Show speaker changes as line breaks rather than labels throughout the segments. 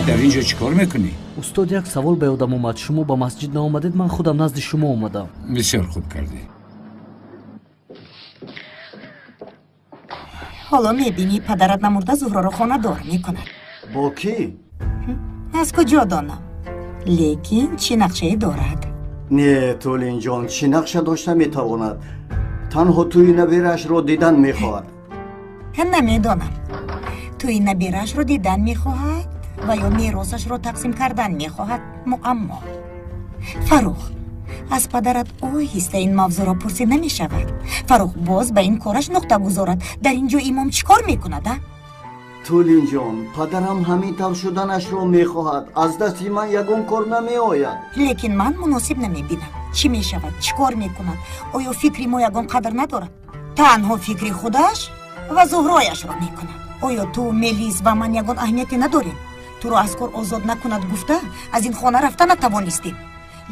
Дар ин ҷо чӣ кор мекунӣ?
Устод, як савол ба ёдам омад. Шумо ба масҷид наомадед, ман худам назди шумо омадам.
Бисёр хуб кардӣ.
Ҳоло мебинӣ, падарат намурда Зуҳроро хонадор мекунад.
Бо кӣ?
Аз куҷо донам? Лекин чӣ нақшае дорад?
Не, Толинҷон, чӣ нақша дошта метавонад? Танҳо тӯи набираашро дидан мехоҳад.
Намедонам. Тӯи набираашро дидан мехоҳад ва ё меросашро тақсим кардан мехоҳад. Муаммо. Фаррух, аз падарат оҳиста ин мавзӯъро пурсид намешавад. Фаррух боз ба ин кораш нуқта гузорад. Дар ин ҷо имом чӣ кор мекунад, а?
Толинҷон, падарам ҳамин тавр шуданашро мехоҳад. Аз дасти ман ягон кор намеояд.
Лекин ман муносиб намебинам. Чӣ мешавад? Чӣ кор мекунад? Оё фикри мо ягон қадр надорад? Танҳо фикри худаш ва Зуҳрояшро мекунад. Оё ту, Мелис ва ман ягон аҳамияте надорем? Туро аз кор озод накунад гуфта, аз ин хона рафта натавонистем.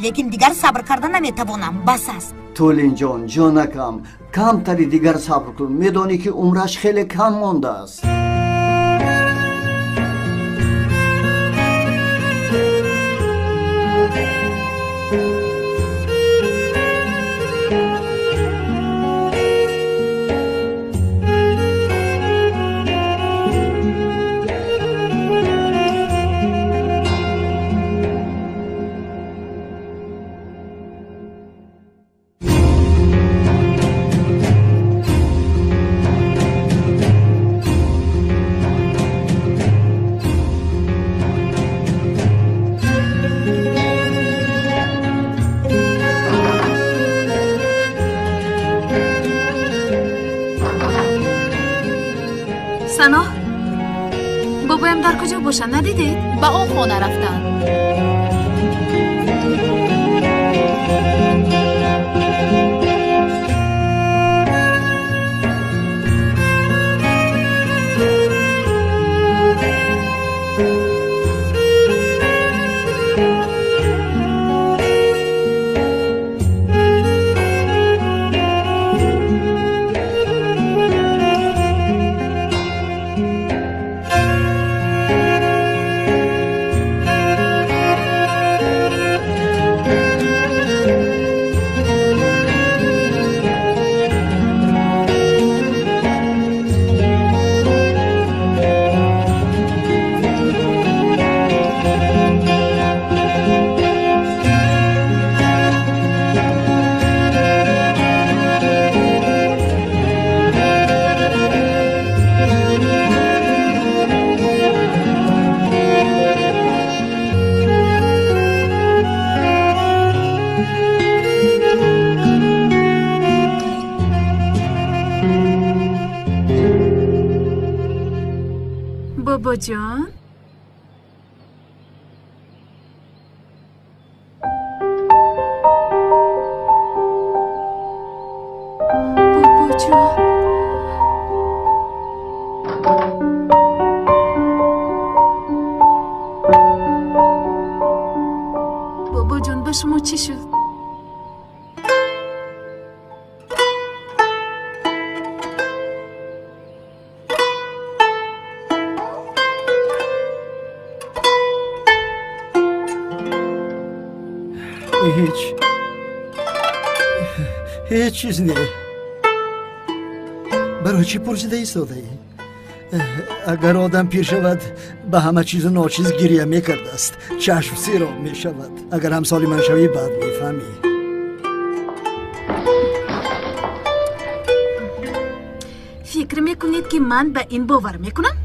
Лекин дигар сабр карда наметавонам. Бас аст.
Толинҷон, ҷонакам, камтари дигар сабр кун. Медонӣ, ки умраш хеле кам мондааст.
Сано, бобоям дар куҷо бошанд, надидед?
Ба он хона рафтанд.
Бобоҷон, бобоҷон, бобоҷон, ба шумо чӣ шуд?
Ҳеҷ чиз не. Барои чӣ пурсида истодаӣ? Агар одам пир шавад, ба ҳама чизу ночиз гиря мекардааст, чашм сироб мешавад. Агар ҳамсоли ман шавӣ, баъд мефаҳмӣ.
Фикр мекунед, ки ман ба ин бовар мекунам?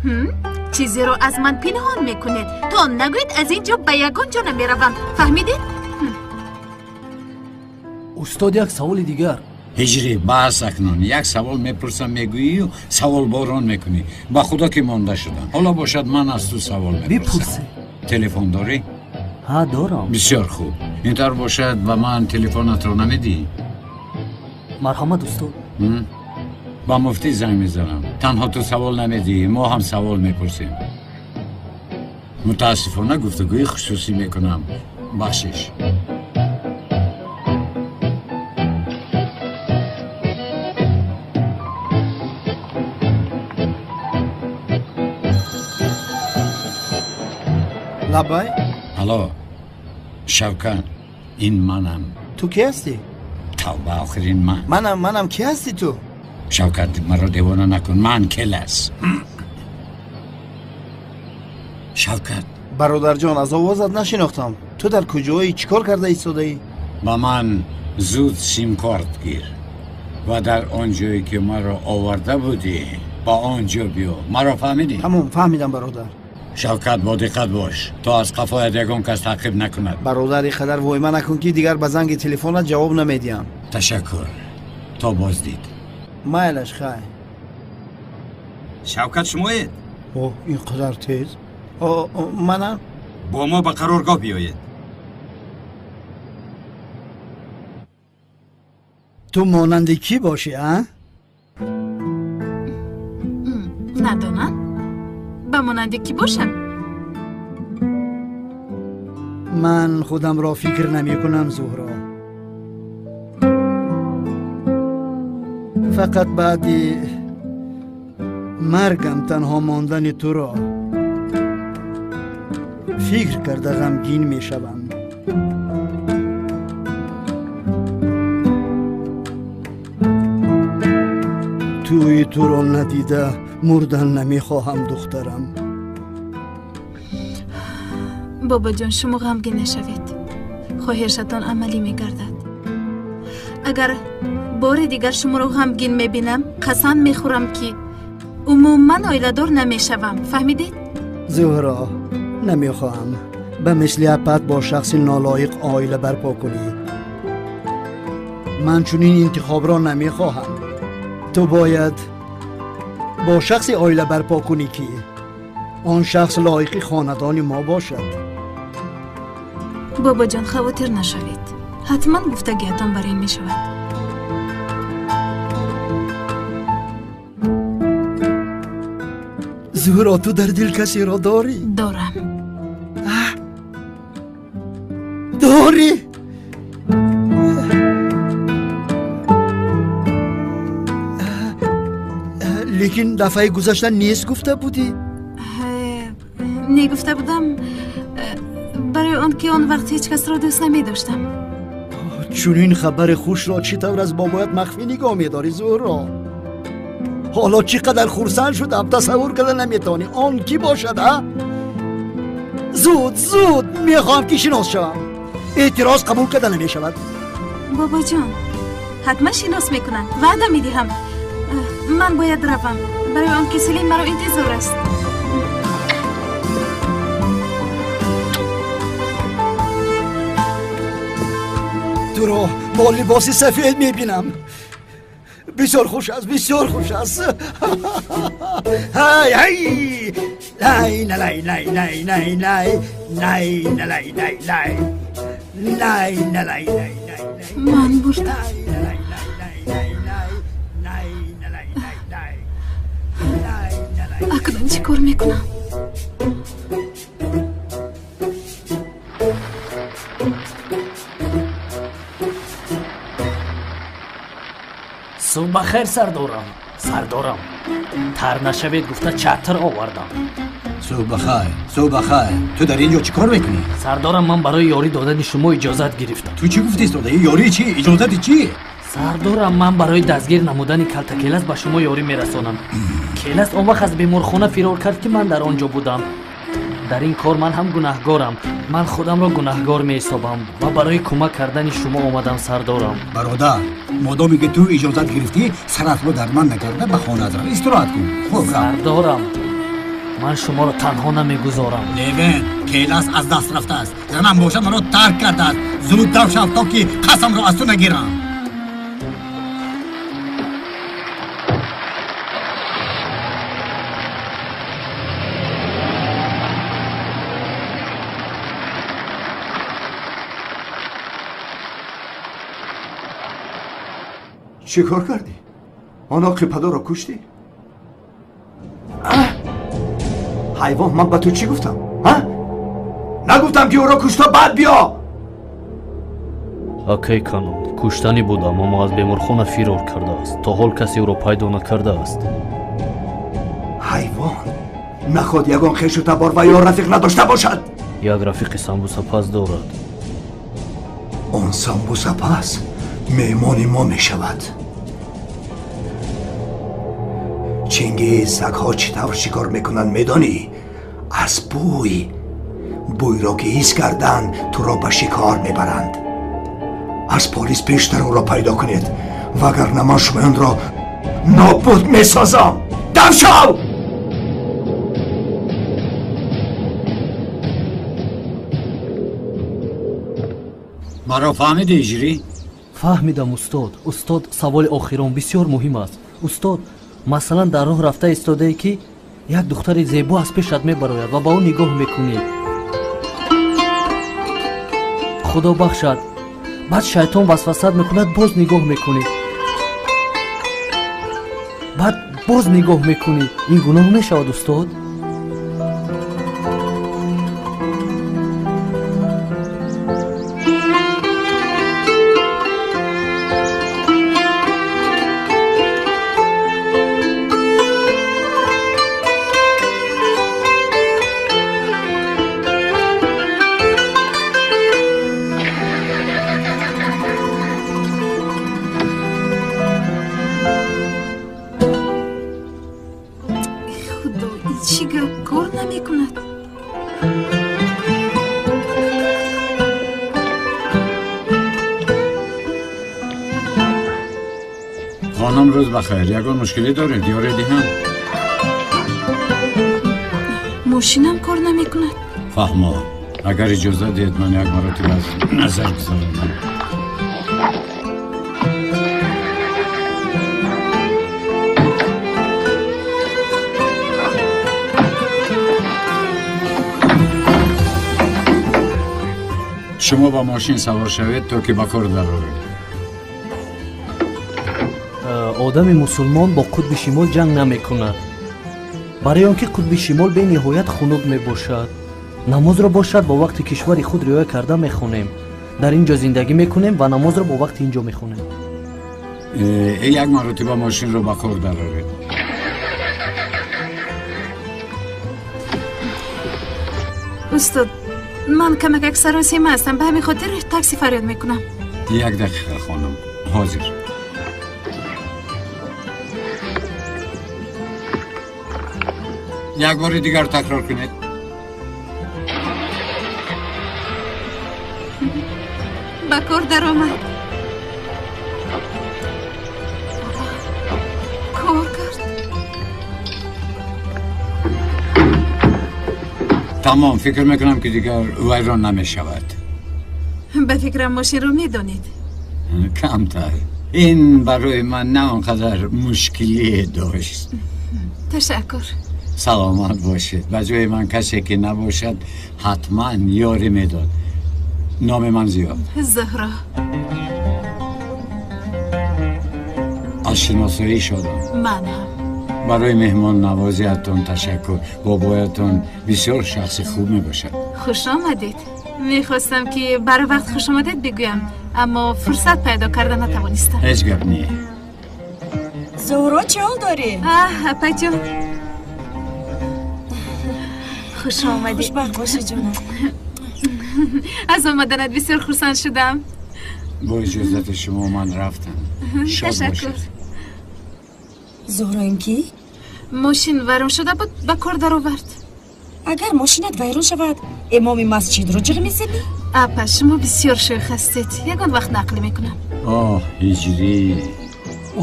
Чизеро аз ман пинҳон мекунед. То нагӯед, аз ин ҷо ба ягон ҷо намеравам. Фаҳмидед?
Устод, як саволи дигар.
Ҳиҷрӣ, бас акнун. Як савол мепурсам, мегӯию саволборон мекунӣ. Ба худо ки монда шудам. Ҳоло бошад, ман аз ту савол мепурсам.
Бипурсӣ.
Телефон дорӣ?
Ҳа, дорам.
Бисёр хуб. Ин тавр бошад, ба ман телефонатро намедиҳӣ?
Марҳамат, устод.
Ба муфтӣ занг мезанам. Танҳо ту савол намедиҳӣ, мо ҳам савол мепурсем. Мутаассифона, гуфтугӯи хусусӣ мекунам. Бахшиш.
Лабай?
Алло, Шавкат, ин манам.
Ту ки ҳастӣ?
Тавба, охирин ман.
Манам, ки ҳастӣ ту?
Шавкат, маро девона накун, ман Келас. Шавкат.
Бародарҷон, аз овозат нашинохтам. Ту дар куҷоӣ, чӣ кор карда истодаӣ?
Ба ман зуд симкорт гир ва дар он ҷое ки маро оварда будӣ, ба он ҷо биё. Маро фаҳмидӣ?
Тамом, фаҳмидам бародар.
Шавкат, бо диққат бош, то аз қафоят ягон кас таъқиб накунад.
Бародар, ин қадар войма накун ки дигар ба занги телефонат ҷавоб намедиҳам.
Ташаккур, то боздид.
Майлаш, хай.
Шавкат, шумоед?
О, ин қадар тез? О, манам.
Бо мо ба қароргоҳ биёед.
Ту монанди кӣ бошӣ, а?
Надонам. Ба монанди кӣ бошам?
Ман худамро фикр намекунам, Зуҳро. Фақат баъди маргам танҳо мондани туро фикр карда ғамгин мешавам. Тӯи туро надида мурдан намехоҳам, духтарам.
Бобоҷон, шумо ғамгин нашавед. Хоҳишатон амалӣ мегардад. Агар бори дигар шуморо ғамгин мебинам, қасам мехӯрам ки умуман оиладор намешавам. Фаҳмидед?
Зуҳро, намехоҳам ба мисли апат бо шахси нолоиқ оила барпо кунӣ. Ман чунин интихобро намехоҳам. Ту бояд бо шахси оила барпо кунӣ ки он шахс лоиқи хонадони мо бошад.
Бобоҷон, хавотир нашавед. Ҳатман гуфтагиятон бар ин мешавад.
Зуҳро, ту дар дил касеро дорӣ?
Дорам.
Дорӣ? Лекин дафъаи гузашта нест гуфта будӣ?
Не гуфта будам, барои он ки он вақт ҳеҷ касро дӯст намедоштам.
Чунин хабари хушро чӣ тавр аз бобоят махфӣ нигоҳ медорӣ, Зуҳро? Ҳоло чӣ қадар хурсанд шудам, тасаввур карда наметавонӣ. Он кӣ бошад, а? Зуд, зуд мехоҳам ки шинос шавам. Эътироз қабул карда намешавад.
Бобоҷон, ҳатман шинос мекунам, ваъда медиҳам. Ман бояд равам, барои он ки Селим маро интизор аст.
Туро бо либоси сафед мебинам. Бисёр хуш аст, бисёр хуш аст. Ҳай, ҳай! Лай, налай, лай, лай, лай, лай, лай, налай, лай, лай. Лай, налай, лай, лай.
Ман бурдам. Акнун чӣ кор мекунам?
Субҳ бахайр, сардорам. Сардорам, тар нашавед гуфта чатр овардам.
Субҳ бахайр, субҳ бахайр. Ту дар ин ҷо чӣ кор мекунӣ?
Сардорам, ман барои ёрӣ додани шумо иҷозат гирифтам.
Ту чӣ гуфтӣ, сода? Ёрии чӣ? Иҷозати чӣ?
Сардорам, ман барои дастгир намудани Калтакелас ба шумо ёрӣ мерасонам. Келас он вақт аз беморхона фирор кард ки ман дар он ҷо будам. Дар ин кор ман ҳам гунаҳгорам. Ман худамро гунаҳгор меҳисобам ва барои кӯмак кардани шумо омадам, сардорам.
Бародар, модоме ки ту иҷозат гирифтӣ, саратро дар ман накарда ба хонаат рав, истироҳат кун. Хуб, рав.
Сардорам, ман шуморо танҳо намегузорам.
Левен, Келас аз даст рафтааст. Занам бошад маро тарк кардааст. Зуд дав шав то ки қасамро аз ту нагирам.
Чӣ кор кардӣ? Он оқи падарро куштӣ? Ҳайвон, ман ба ту чӣ гуфтам? Нагуфтам ки ӯро кушта баъд биё!
Акай Канон, куштанӣ будам, аммо аз беморхона фирор кардааст. То ҳол касе ӯро пайдо накардааст.
Ҳайвон, наход ягон хешу табор ва ё рафиқ надошта бошад.
Як рафиқи самбусапаз дорад.
Он самбусапаз меҳмони мо мешавад. Чингиз, сагҳо чӣ тавр шикор мекунанд медонӣ? Аз бӯй. Бӯйро ки ҳис карданд, туро ба шикор мебаранд. Аз полис пештар ӯро пайдо кунед, вагарна ман шумоёнро нобуд месозам. Дам шав!
Маро фаҳмидӣ, Ҳиҷрӣ?
Фаҳмидам, устод. Устод, саволи охирон бисёр муҳим аст. Устод, масалан, дар роҳ рафта истодае ки як духтари зебо аз пешат мебарояд ва ба ӯ нигоҳ мекунӣ. Худо бахшад. Баъд шайтон васвасат мекунад, боз нигоҳ мекунӣ. Баъд боз нигоҳ мекунӣ. Ин гуноҳ мешавад, устод?
خانم روز بخیر. یگان مشکلی دارید؟ یاری دهم؟
ماشینم کار نمیکند.
فهما. اگر اجازه دهید من یک مرتبه از نظر گذارم. شما با ماشین سوار شوید تا که به کار درآید.
Одами мусулмон бо қутби шимол ҷанг намекунад, барои он ки қутби шимол бениҳоят хунук мебошад. Намозро бошад бо вақти кишвари худ риоя карда мехонем. Дар ин ҷо зиндагӣ мекунем ва намозро бо вақти ин ҷо мехонем.
Як маротиба мошинро ба кор дароред.
Устод, ман камакак саросема ҳастам, ба ҳамин хотир такси фарёд мекунам.
Як дақиқа, хонум, ҳозир. Як бори дигар такрор кунед.
Ба кор даромад. Кор кард.
Тамом, фикр мекунам ки дигар вайрон намешавад.
Ба фикрам мошинро медонед.
Камтар. Ин барои ман на он қадар мушкилие дошт.
Ташаккур.
Саломат бошед. Ба ҷои ман касе ки набошад, ҳатман ёрӣ медод. Номи ман Зиёд.
Зуҳро.
Аз шиносоӣ шодам.
Ман ҳам.
Барои меҳмоннавозиятон ташаккур. Бобоятон бисёр шахси хуб мебошад.
Хуш омадед. Мехостам ки барвақт хуш омадед бигӯям, аммо фурсат пайдо карда натавонистам.
Ҳеҷ гап не.
Зуҳро, чӣ ҳол дорӣ?
Аҳ, апаҷон. Хуш омадӣ.
Хушбахт бошӣ, ҷонам.
Аз омаданат бисёр хурсанд шудам.
Бо иҷозати шумо ман рафтам.
Ташаккур.
Зуҳро, ин кӣ?
Мошин вайрон шуда буд, ба кор даровард.
Агар мошинат вайрон шавад, имоми масҷидро ҷиғ мезанӣ?
Апа, шумо бисёр шӯх ҳастед. Ягон вақт нақл мекунам.
Оҳ, Ҳиҷрӣ.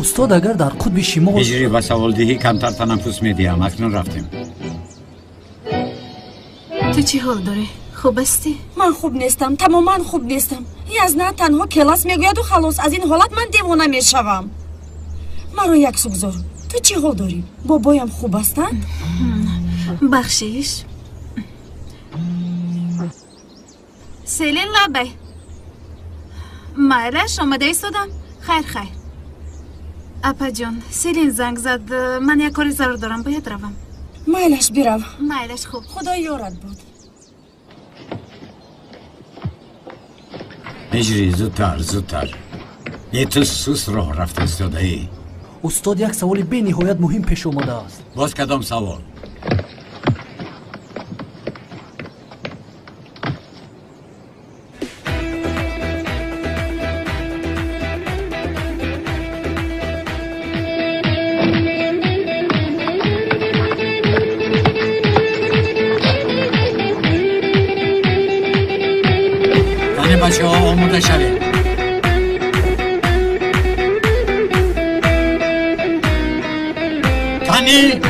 Устод, агар дар қутби шимол
Ҳиҷрӣ, ба саволдиҳӣ камтар танаффус медиҳам. Акнун рафтем.
Ту чӣ ҳол дорӣ? Хуб ҳастӣ?
Ман хуб нестам, тамоман хуб нестам. Язна танҳо келас мегӯяду халос. Аз ин ҳолат ман девона мешавам. Маро як су гузор. Ту чӣ ҳол дорӣ? Бобоям хуб ҳастанд?
Бахшиш. Селин, лабай. Майлаш, омада истодам. Хайр, хайр. Апаҷон, Селин занг зад. Ман як кори зарур дорам, бояд равам.
Майлаш, бирав.
Майлаш, хуб.
Худо ёрат буд.
Ҳиҷрӣ, зудтар, зудтар. Е, ту сус роҳ рафта истодаӣ.
Устод, як саволи бениҳоят муҳим пеш омадааст.
Боз кадом савол? Омода шавед. Кани?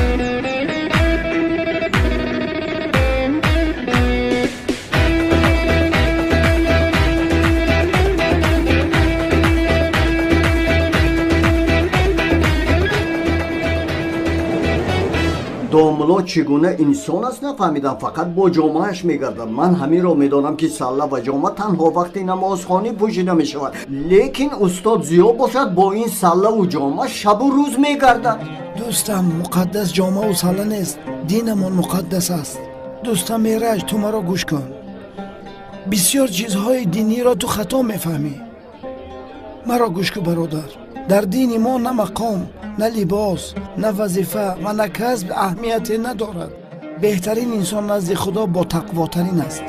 Домло чӣ гуна инсон аст нафаҳмидам, фақат бо ҷомааш мегардад. Ман ҳаминро медонам, ки салла ва ҷома танҳо вақти намозхонӣ пӯшида мешавад, лекин устод Зиё бошад бо ин саллаву ҷома шабу рӯз мегардад.
Дӯстам, муқаддас ҷомаву салла нест, динамон муқаддас аст. Дӯстам Мераҷ, ту маро гӯш кун. Бисёр чизҳои диниро ту хато мефаҳмӣ. Маро гӯш кун, бародар. Дар дини мо на мақом, на либос, на вазифа ва на касб аҳамияте надорад. Беҳтарин инсон назди Худо ботақвотарин аст.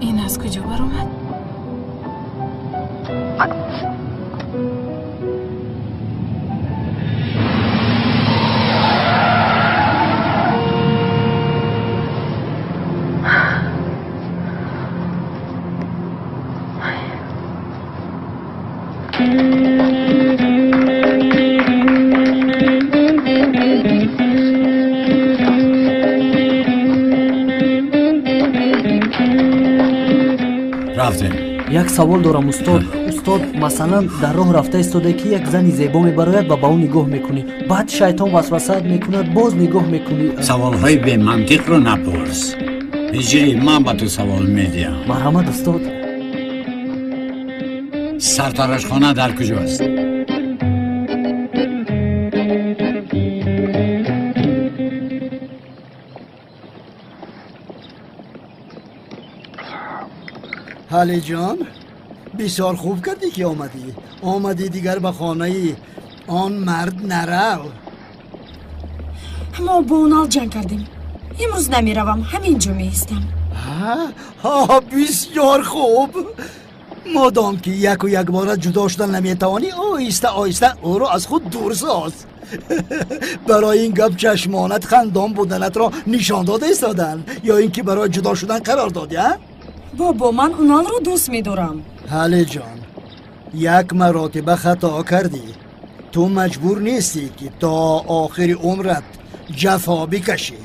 Ин аз куҷо баромад?
Рафтем.
Як савол дорам, устод. Устод, масалан, дар роҳ рафта истода, ки як зани зебо мебарояд ва ба ӯ нигоҳ мекунӣ, баъд шайтон васвасаат мекунад, боз нигоҳ мекунӣ.
Саволҳои бемантиқро напурс. Ҳиҷрӣ, ман ба ту савол медиҳам.
Марҳамат, устод.
Сартарошхона дар куҷост?
Ҳалиҷон, бисёр хуб кардӣ, ки омадӣ. Омадӣ, дигар ба хонаи он мард нарав.
Мо бо Унал ҷанг кардем. Имрӯз намеравам, ҳамин ҷо меистам.
Бисёр хуб. Модом ки яку якбора ҷудо шудан наметавонӣ, оҳиста оҳиста ӯро аз худ дур соз. Барои ин гап чашмонат хандон буданатро нишон дода истоданд, ё ин ки барои ҷудо шудан қарор додӣ, а?
Бобо, ман Уналро дӯст медорам.
Ҳалиҷон, як маротиба хато кардӣ. Ту маҷбур нестӣ, ки то охири умрат ҷафо бикашӣ.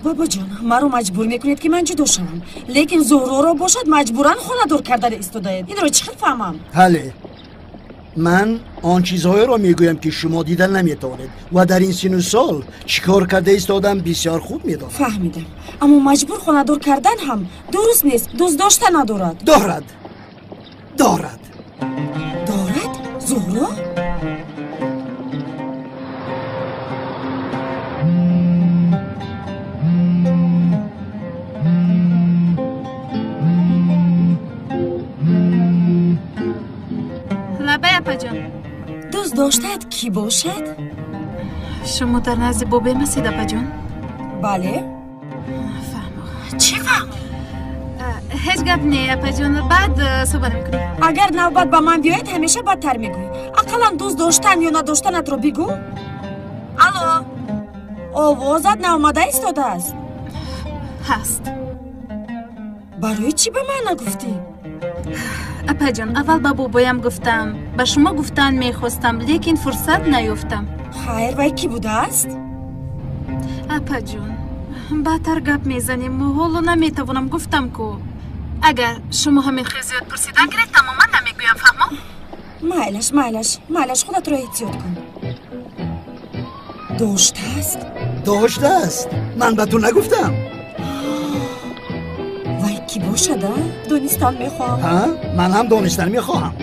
Бобоҷон, маро маҷбур мекунед, ки ман ҷудо шавам, лекин Зуҳроро бошад маҷбуран хонадор карда истодаед. Инро чӣ хел фаҳмам?
Ҳале, ман он чизҳоеро мегӯям, ки шумо дида наметавонед ва дар ин сину сол чӣ кор карда истодам бисёр хуб медонам.
Фаҳмидам, аммо маҷбур хонадор кардан ҳам дуруст нест. Дӯст дошта надорад.
Дорад, дорад,
дорад. Зуҳро?
Лабай, апаҷон.
Дӯст доштаат кӣ бошад?
Шумо дар назди бобоям ҳастед, апаҷон?
Бале.
Фаҳмо.
Чӣ фаҳмо?
Ҳеҷ гап не, апаҷон, баъд суҳбат мекунем.
Агар навбат ба ман биёяд, ҳамеша бадтар мегӯӣ. Ақаллан дӯст доштан ё надоштанатро бигӯ. Алло, овозат наомада истодааст.
Ҳаст.
Барои чӣ ба ман нагуфтӣ?
Апаҷон, аввал ба бобоям гуфтам, ба шумо гуфтан мехостам, лекин фурсат наёфтам.
Хайр, вай кӣ будааст?
Апаҷон, баъдтар гап мезанем, ҳоло наметавонам, гуфтам ку. Агар шумо ҳамин хел зиёд пурсидан гиред, тамоман намегӯям, фаҳмо?
Майлаш, майлаш, майлаш, худатро эҳтиёт кун. Доштааст?
Доштааст. Ман ба ту нагуфтам.
Вай кӣ бошад, а? Донистан мехоҳам.
Ҳа, ман ҳам донистан мехоҳам.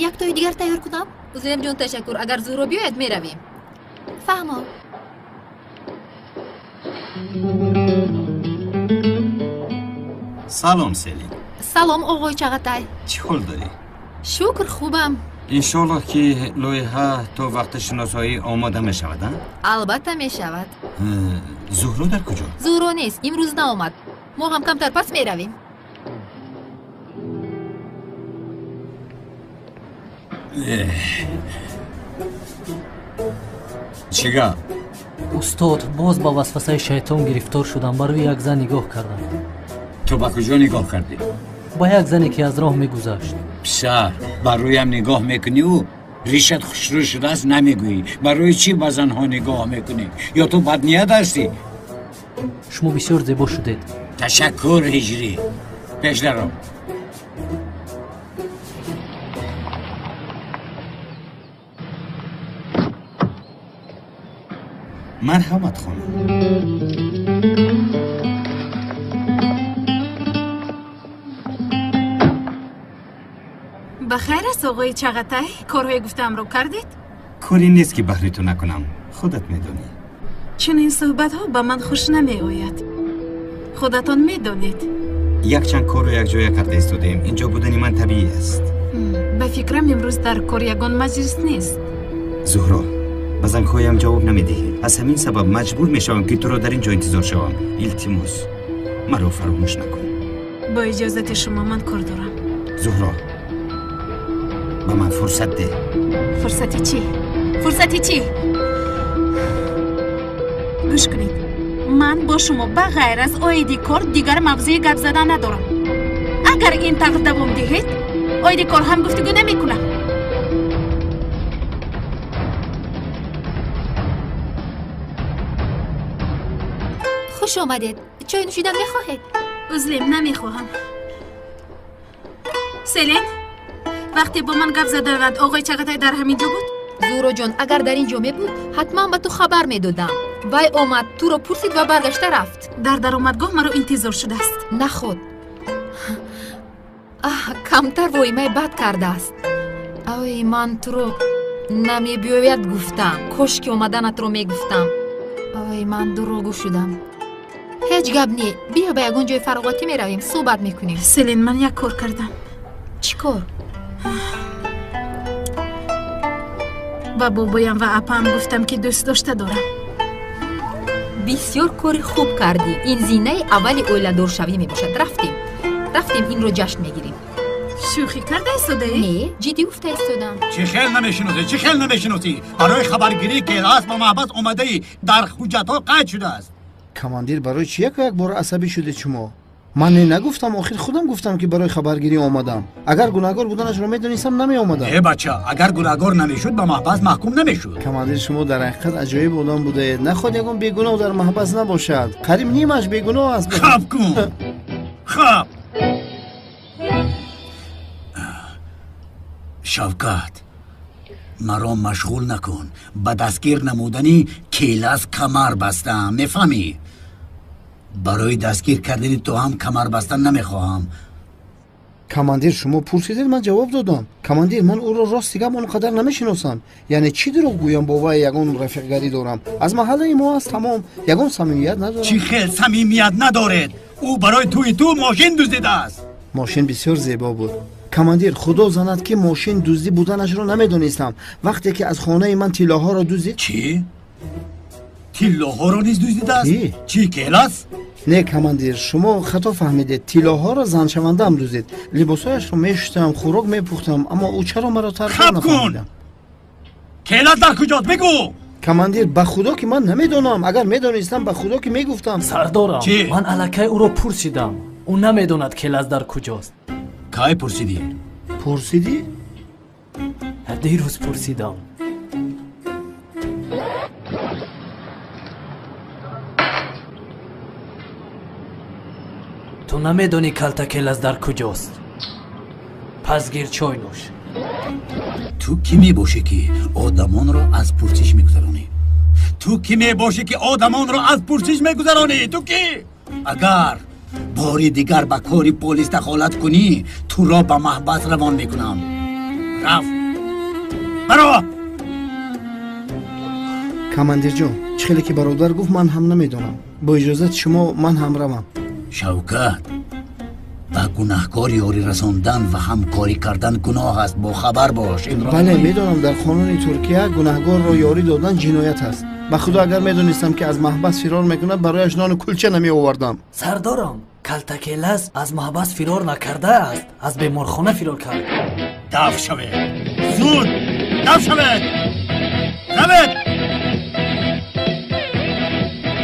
Яктои дигар тайёр кунам? Зуемҷон, ташаккур. Агар Зуҳро биёяд, меравем. Фаҳмо.
Салом, Селин.
Салом, оғои Чағатай.
Чӣ ҳол дорӣ?
Шукр, хубам.
Иншоаллоҳ, ки лоиҳа то вақти шиносоӣ омода мешавад, а?
Албатта мешавад.
Зуҳро дар куҷо?
Зуҳро нест, имрӯз наомад. Мо ҳам камтар пас меравем.
Чӣ гап?
Устод, боз ба васвасаи шайтон гирифтор шудам. Ба рӯи як зан нигоҳ кардам.
Ту ба куҷо нигоҳ кардӣ?
Ба як зане ки аз роҳ мегузашт.
Писар, ба рӯям нигоҳ мекуниву ришат хушрӯ шудааст намегӯӣ. Барои чӣ ба занҳо нигоҳ мекунӣ? Ё ту бадният ҳастӣ?
Шумо бисёр зебо шудед.
Ташаккур, Ҳиҷрӣ. Пеш даро.
Марҳамат, хонум.
Ба хайр аст, оғои Чағатай? Корҳои гуфтаамро кардед?
Коре нест ки баҳри ту накунам, худат медонӣ.
Чунин суҳбатҳо ба ман хуш намеояд. Худатон медонед.
Якчанд корро якҷоя карда истодаем. Инҷо будани ман табиӣ аст.
Ба фикрам, имрӯз дар кор ягон маҷлис нест.
Зуҳро, ба зангҳоям ҷавоб намедиҳӣ. Аз ҳамин сабаб маҷбур мешавам, ки туро дар ин ҷо интизор шавам. Илтимос, маро фаромӯш накун.
Бо иҷозати шумо ман кор дорам.
Зуҳро, ба ман фурсат деҳ.
Фурсати чӣ? Фурсати чӣ? Гӯш кунед, ман бо шумо ба ғайр аз оиди кор дигар мавзӯи гап задан надорам. Агар ин тавр давом диҳед, оиди кор ҳам гуфтугӯ намекунам.
Хуш омадед. Чой нӯшидан мехоҳед?
Узлем, намехоҳам. Селин, вақте бо ман гап заданад, оғои Чағатай дар ҳамин ҷо буд?
Зуҳроҷон, агар дар ин ҷо мебуд, ҳатман ба ту хабар медодам. Вай омад, туро пурсид ва баргашта рафт.
Дар даромадгоҳ маро интизор шудааст.
Наход. Аҳ, камтар воимаи бад кардааст. Ой, ман туро намебиёяд гуфтам. Кош ки омаданатро мегуфтам. Ой, ман дурӯғгӯ шудам. Ҳеҷ гап не. Биё ба ягон ҷои фароғатӣ меравем, суҳбат мекунем.
Селин, ман як кор кардам.
Чӣ кор?
Ба бобоям ва апаам гуфтам, ки дӯст дошта дорам.
Бисёр кори хуб кардӣ. Ин зинаи аввали оиладоршавӣ мебошад. Рафтем, рафтем, инро ҷашн мегирем.
Шӯхӣ карда истодаӣ?
Не, ҷиддӣ гуфта истодам.
Чӣ хел намешиносӣ? Чӣ хел намешиносӣ? Барои хабаргирӣ Келас ба маҳбас омадаӣ, дар ҳуҷҷатҳо қайд шудааст.
Командир, барои чӣ яку як бора асабӣ шудед шумо? Ман не нагуфтам, охир худам гуфтам, ки барои хабаргирӣ омадам. Агар гунаҳгор буданашро медонистам, намеомадам.
Э бача, агар гунаҳгор намешуд, ба маҳбас маҳкум намешуд.
Командир, шумо дар ҳақиқат аҷоиб одам будаед. Наход ягон бегуноҳ дар маҳбас набошад. Қариб нимаш бегуноҳ аст.
Хаб кун, хаб. Шавкат, маро машғул накун. Ба дастгир намудани Келас камар бастаам, мефаҳмӣ? Барои дастгир кардани ту ҳам камар бастан намехоҳам.
Командир, шумо пурсидед, ман ҷавоб додам. Командир, ман ӯро рости гап он қадар намешиносам. Яъне чӣ дурӯғ гӯям, бо вай ягон рафиқгарӣ дорам? Аз маҳаллаи мо аст, тамом. Ягон самимият надорам.
Чӣ хел самимият надоред? Ӯ барои тӯи ту мошин дуздидааст.
Мошин бисёр зебо буд. Командир, худо занад, ки мошин дуздӣ буданашро намедонистам. Вақте ки аз хонаи ман тиллоҳоро дуздид.
Чӣ? Тиллоҳоро низ дуздидааст? Чӣ, Келас?
Не, командир, шумо хато фаҳмидед. Тиллоҳоро заншавандаам дуздид. Либосҳояшро мешустам, хӯрок мепухтам, аммо ӯ чаро маро тарк
Хаб кун! Келас дар куҷост? Бигӯ!
Командир, ба худо ки ман намедонам. Агар медонистам, ба худо ки мегуфтам.
Сардорам, ман аллакай ӯро пурсидам. Ӯ намедонад Келас дар куҷост.
Кай пурсидӣ?
Пурсидӣ?
Дирӯз пурсидам. Ту намедонӣ калта Келас дар куҷост. Пас гир чой нӯш.
Ту кӣ мебошӣ, ки одамонро аз пурсиш мегузаронӣ? Ту кӣ мебошӣ, ки одамонро аз пурсиш мегузаронӣ? Ту кӣ? Агар бори дигар ба кори полис дахолат кунӣ, туро ба маҳбас равон мекунам. Рафт, баро.
Командирҷон, чӣ хеле ки бародар гуфт, ман ҳам намедонам. Бо иҷозати шумо ман ҳам равам.
Шавкат, Ба гунаҳкор ёрӣ расондан ва ҳамкорӣ кардан гуноҳ аст, бохабар бош.
Бале, медонам, дар қонуни Туркия гунаҳгорро ёрӣ додан ҷиноят аст. Ба худо, агар медонистам, ки аз маҳбас фирор мекунад, барояш нону кулча намеовардам.
Сардорам, Калтакелас аз маҳбас фирор накардааст, аз беморхона фирор кард.
Даф шавед! Зуд! Даф шавед! Равед!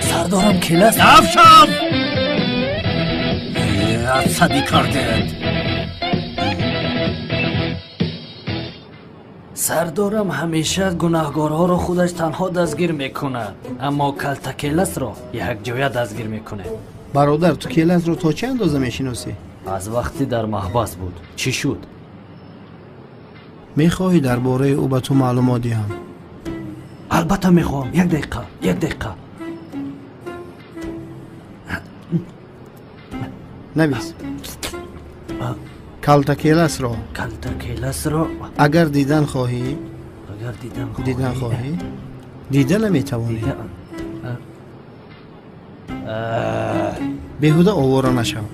Сардорам, Келас...
Даф шав! Асабӣ кардед.
Сардорам ҳамеша гунаҳгорҳоро худаш танҳо дастгир мекунад, аммо Калтакеласро якҷоя дастгир мекунад.
Бародар, ту Келасро то чӣ андоза мешиносӣ?
Аз вақте дар маҳбас буд. Чӣ шуд?
Мехоҳӣ дар бораи ӯ ба ту маълумот диҳам?
Албатта мехоҳам. Як дақиқа, як дақиқа.
Навис. Калтакеласро.
Калтакеласро
агар дидан хоҳӣ,
агар
дидан хоҳӣ, дида наметавонӣ. Беҳуда овора нашав.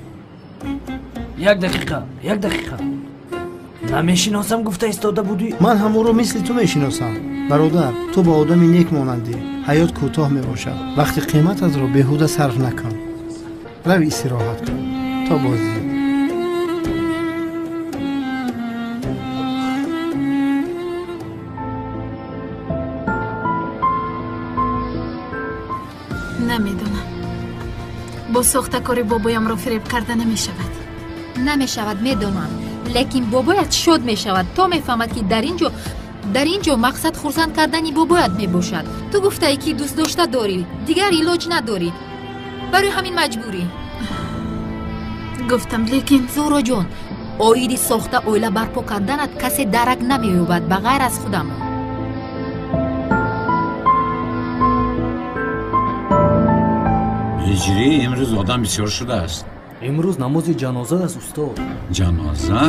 Як дақиқа, як дақиқа. Намешиносам гуфта истода будӣ?
Ман ҳам ӯро мисли ту мешиносам. Бародар, ту ба одами нек монандӣ. Ҳаёт кӯтоҳ мебошад. Вақти қимататро беҳуда сарф накун. Рав истироҳат кун. То боздид.
Намедонам. Бо сохтакори бобоямро фиреб карда намешавад.
Намешавад, медонам. Лекин бобоят шод мешавад, то мефаҳмад, ки дар ин ҷо мақсад хурсанд кардани бобоят мебошад. Ту гуфтаӣ, ки дӯстдошта дорӣ, дигар илоҷ надорӣ. Барои ҳамин маҷбурӣ.
Гуфтам, лекин
Зуҳроҷон, оиди сохта оила барпо карданат касе дарак намеёбад ба ғайр аз худамон.
Ҳиҷрӣ, имрӯз одам бисёр шудааст.
Имрӯз намози ҷаноза аст, устод.
Ҷаноза?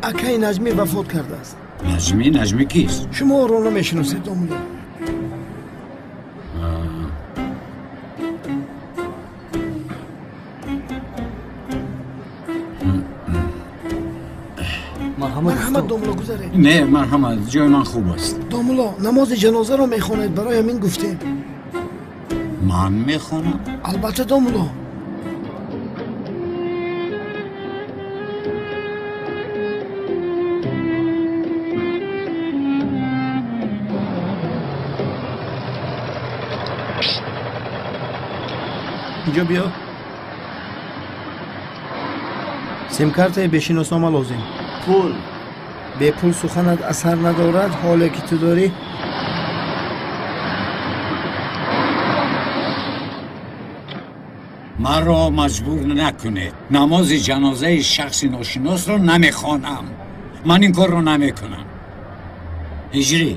Акаи Наҷмӣ вафот кардааст.
Наҷмӣ? Наҷмӣ кист?
Шумо ӯро намешиносед, домулло. Марҳамат, домулло, гузаред.
Не, марҳамат, ҷои ман хуб аст.
Домулло, намози ҷанозаро мехонед, барои ҳамин гуфтем.
Ман мехонам?
Албатта, домулло. Инҷо биё. Симкартаи бешиноснома лозим.
Пул.
Бепул суханат асар надорад, ҳоле ки ту дорӣ.
Маро маҷбур накунед. Намози ҷанозаи шахси ношиносро намехонам. Ман ин корро намекунам. Ҳиҷрӣ,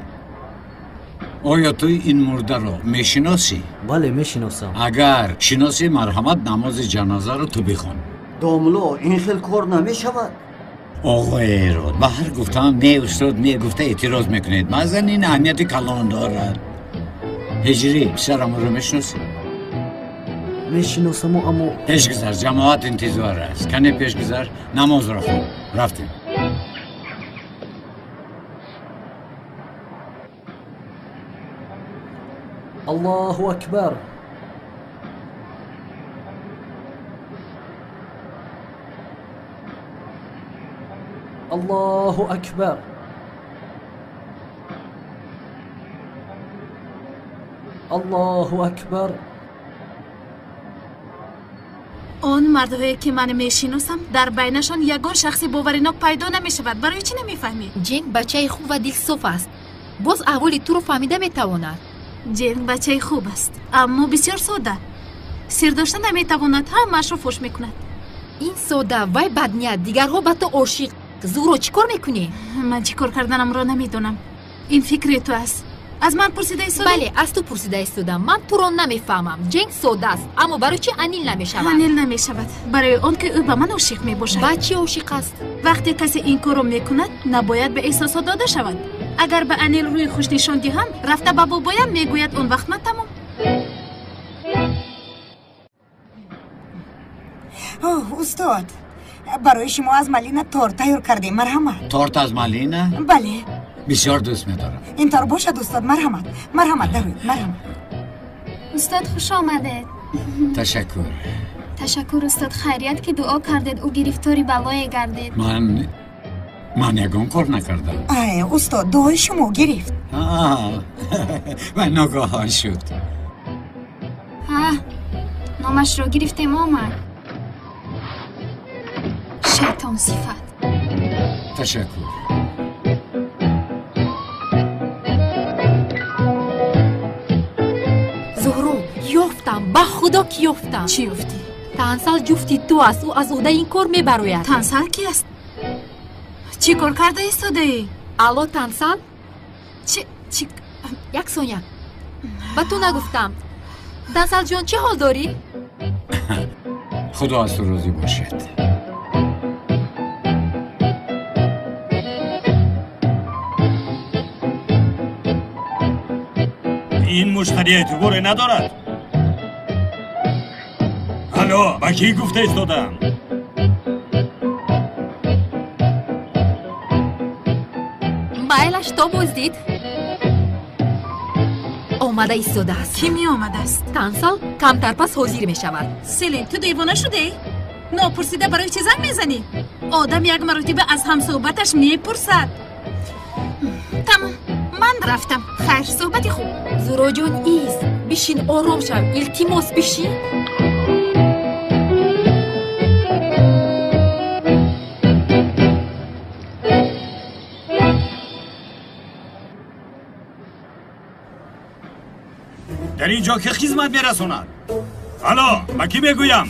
оё ту ин мурдаро мешиносӣ?
Бале, мешиносам.
Агар шиносӣ, марҳамат, намози ҷанозаро ту бихон.
Домулло, ин хел кор намешавад.
Оғои Эрод, ба ҳар гуфтаам не, устод, не гуфта эътироз мекунед. Баъзан ин аҳамияти калон дорад. Ҳиҷрӣ, писарамро мешиносӣ?
Мешиносаму, аммо
пешгузар, ҷамоат интизор аст. Кане пешгузар, намозро хон. Рафтем.
Аллоҳу акбар. Аллоҳу акбар. Аллоҳу акбар.
Он мардҳое ки ман мешиносам, дар байнашон ягон шахси боваринок пайдо намешавад. Барои чӣ намефаҳмӣ?
Ҷенг бачаи хуб ва дилсоф аст. Боз аҳволи туро фаҳмида метавонад.
Ҷенг бачаи хуб аст, аммо бисёр сода. Сир дошта наметавонад, ҳамаашро фош мекунад.
Ин сода, вай бадният, дигарҳо ба ту ошиқ. Зуҳро, чӣ кор мекунӣ?
Ман чӣ кор карданамро намедонам. Ин фикри ту аст. Аз ман пурсида истодӣ?
Бале, аз ту пурсида истодам. Ман туро намефаҳмам. Ҷенг сода аст, аммо барои чӣ Анил намешавад?
Анил намешавад барои он ки ӯ ба ман ошиқ мебошад.
Ба чӣ ошиқ аст?
Вақте касе ин корро мекунад, набояд ба эҳсосот дода шавад. Агар ба Анил рӯи хуш нишон диҳам, рафта ба бобоям мегӯяд, он вақт ман тамом.
Устод, Барои шумо аз малина торт тайёр кардем, марҳамат.
Торт аз малина?
Бале.
Бисёр дӯст медорам.
Ин тор бошад, устод, марҳамат. Марҳамат, дароед, марҳамат.
Устод, хуш омадед.
Ташаккур.
Ташаккур, устод, хайрият ки дуо кардед, ӯ гирифтори балое гардед.
Ман ягон кор накардам.
Ай, устод, дуои шумо гирифт.
Ва ногаҳон шуд.
Ҳа, номашро гирифтем, омад. Шайтон сифат.
Ташаккур.
Зуҳро, ёфтам, ба худо ки ёфтам.
Чӣ ёфтӣ?
Тансал ҷуфти ту аст, ӯ аз ӯҳдаи ин кор мебарояд.
Тансал ки аст? Чӣ кор карда истодаӣ?
Алло, Тансал?
Чи?
Як сония. Ба ту нагуфтам. Тансалҷон, чӣ ҳол дорӣ?
Худо аз ту розӣ бошад.
Ин муштарӣ эътиборе надорад. Алло, ба кӣ гуфта истодам?
Майлаш то боздид. Омада истодааст.
Кӣ меомадааст?
Тансал камтар пас ҳозир мешавад.
Селин, ту девона шудӣ? Нопурсида барои чӣ занг мезанӣ? Одам як маротиба аз ҳамсӯҳбаташ мепурсад. Тамом, ман рафтам. Хайр, суҳбати хуб.
Зуроҷон, ист, бишин, ором шав. Илтимос, бишин.
Дар ин ҷо ки хизмат мерасонад? Алло, ба кӣ мегӯям?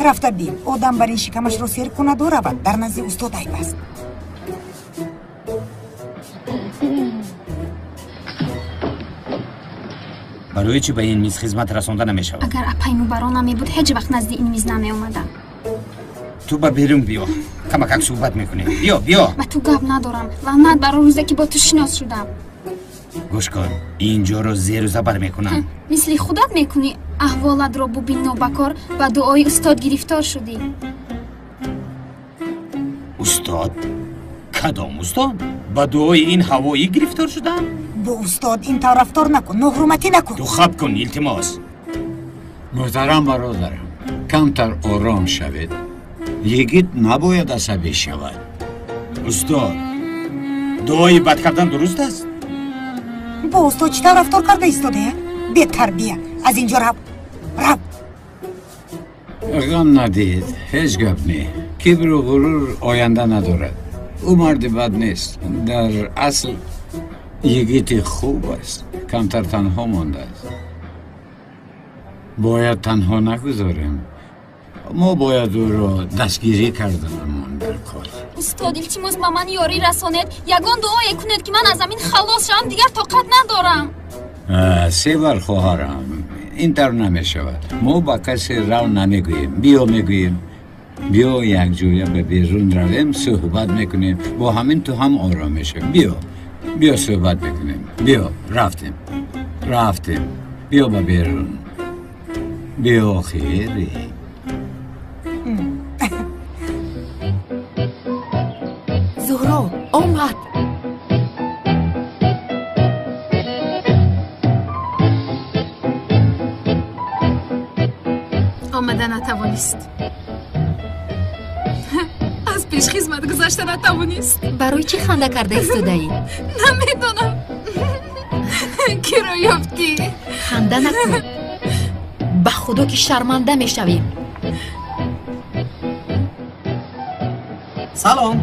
Рафта бин, одам бар ин шикамашро сер кунаду равад, дар назди устод айб аст.
Барои чӣ ба ин миз хизмат расонда намешавад?
Агар апай мубаро намебуд, ҳеҷ вақт назди ин миз намеомадам.
Ту ба берун биё, камакак суҳбат мекунем. Биё, биё.
Ба ту гап надорам. Лаънат бар он рӯзе ки бо ту шинос шудам.
Гӯш кун, ин ҷоро зеру забар мекунам.
Мисли худат мекунӣ. Аҳволатро бубин, нобакор ба дуои устод гирифтор шудӣ.
Устод? Кадом устод? Ба дуои ин ҳавоӣ гирифтор шудам?
Бо устод ин тавр рафтор накун, ноҳурматӣ накун.
Ту хаб кун, илтимос.
Муҳтарам бародарам, камтар ором шавед. Йигит набояд асабӣ шавад.
Устод, дуои бад кардан дуруст аст?
Бо устод чӣ тавр рафтор карда истодаям? Бетарбия, аз ин ҷо рав, рав.
Ғам надиҳед, ҳеҷ гап не. Кибру ғурур оянда надорад. Ӯ марди бад нест. Дар асл йигити хуб аст. Камтар танҳо мондааст. Бояд танҳо нагузорем. Мо бояд ӯро дастгирӣ карданамон дар кор.
Устод, илтимос, ба ман ёрӣ расонед. Ягон дуое кунед ки ман аз замин халос шавам, дигар тоқат надорам.
Севар хоҳарам, ин тавр намешавад. Мо ба касе рав намегӯем. Биё мегӯем. Биё якҷоя ба берун равем, суҳбат мекунем. Бо ҳамин ту ҳам ором мешавӣ. Биё, биё суҳбат мекунем. Биё, рафтем, рафтем. Биё ба берун. Биё, хири.
Зуҳро омад.
Омада натавонист. Аз пеш хизмат гузашта натавонист.
Барои чӣ ханда карда истодаӣ?
Намедонам. Киро ёфтӣ?
Ханда накун. Ба худо ки шарманда мешавем.
Салом.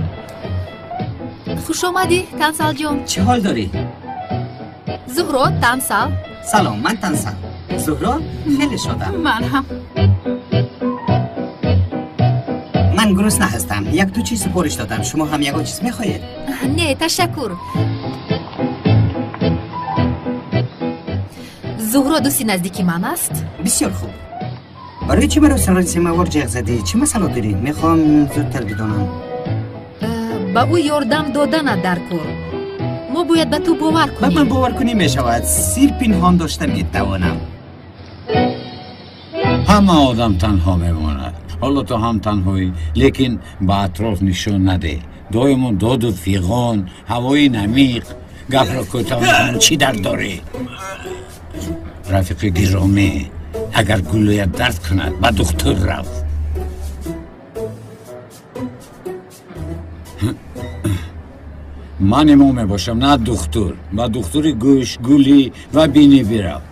Хуш омадӣ, Тансалҷон.
Чӣ ҳол дорӣ?
Зуҳро, Тансал.
Салом, ман Тансал. Зуҳро, хеле шодам.
Ман ҳам.
Ман гурусна ҳастам. Як ду чиз супориш додам. Шумо ҳам ягон чиз мехоҳед?
Не, ташаккур. Зуҳро дӯсти наздики ман аст.
Бисёр хуб. Барои чӣ маро сари семавор ҷеғ задӣ? Чӣ масъала дорӣ? Мехоҳам зудтар бидонам.
Ба ӯ ёрдам доданат дар кор. Мо бояд ба ту бовар кунем.
Ба ман бовар кунӣ мешавад. Сир пинҳон дошта метавонам.
Ҳама одам танҳо мемонад. Ҳоло ту ҳам танҳоӣ, лекин ба атроф нишон надеҳ. Доимо доду фиғон, ҳавои намиқ. Гапро кӯтоҳ мекунам, чӣ дард дорӣ? Рафиқи гиромӣ, агар гулӯят дард кунад, ба духтур рав. Ман имом мебошам, на духтур. Ба духтури гӯш, гулӣ ва бинӣ бирав.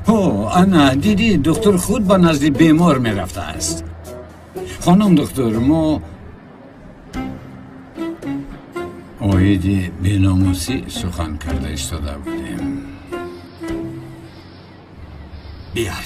Ҳо, ана, дидӣ, духтур худ ба назди бемор мерафтааст. Хонум духтур, мо оиди беномусӣ сухан карда истода будем.
Биёр.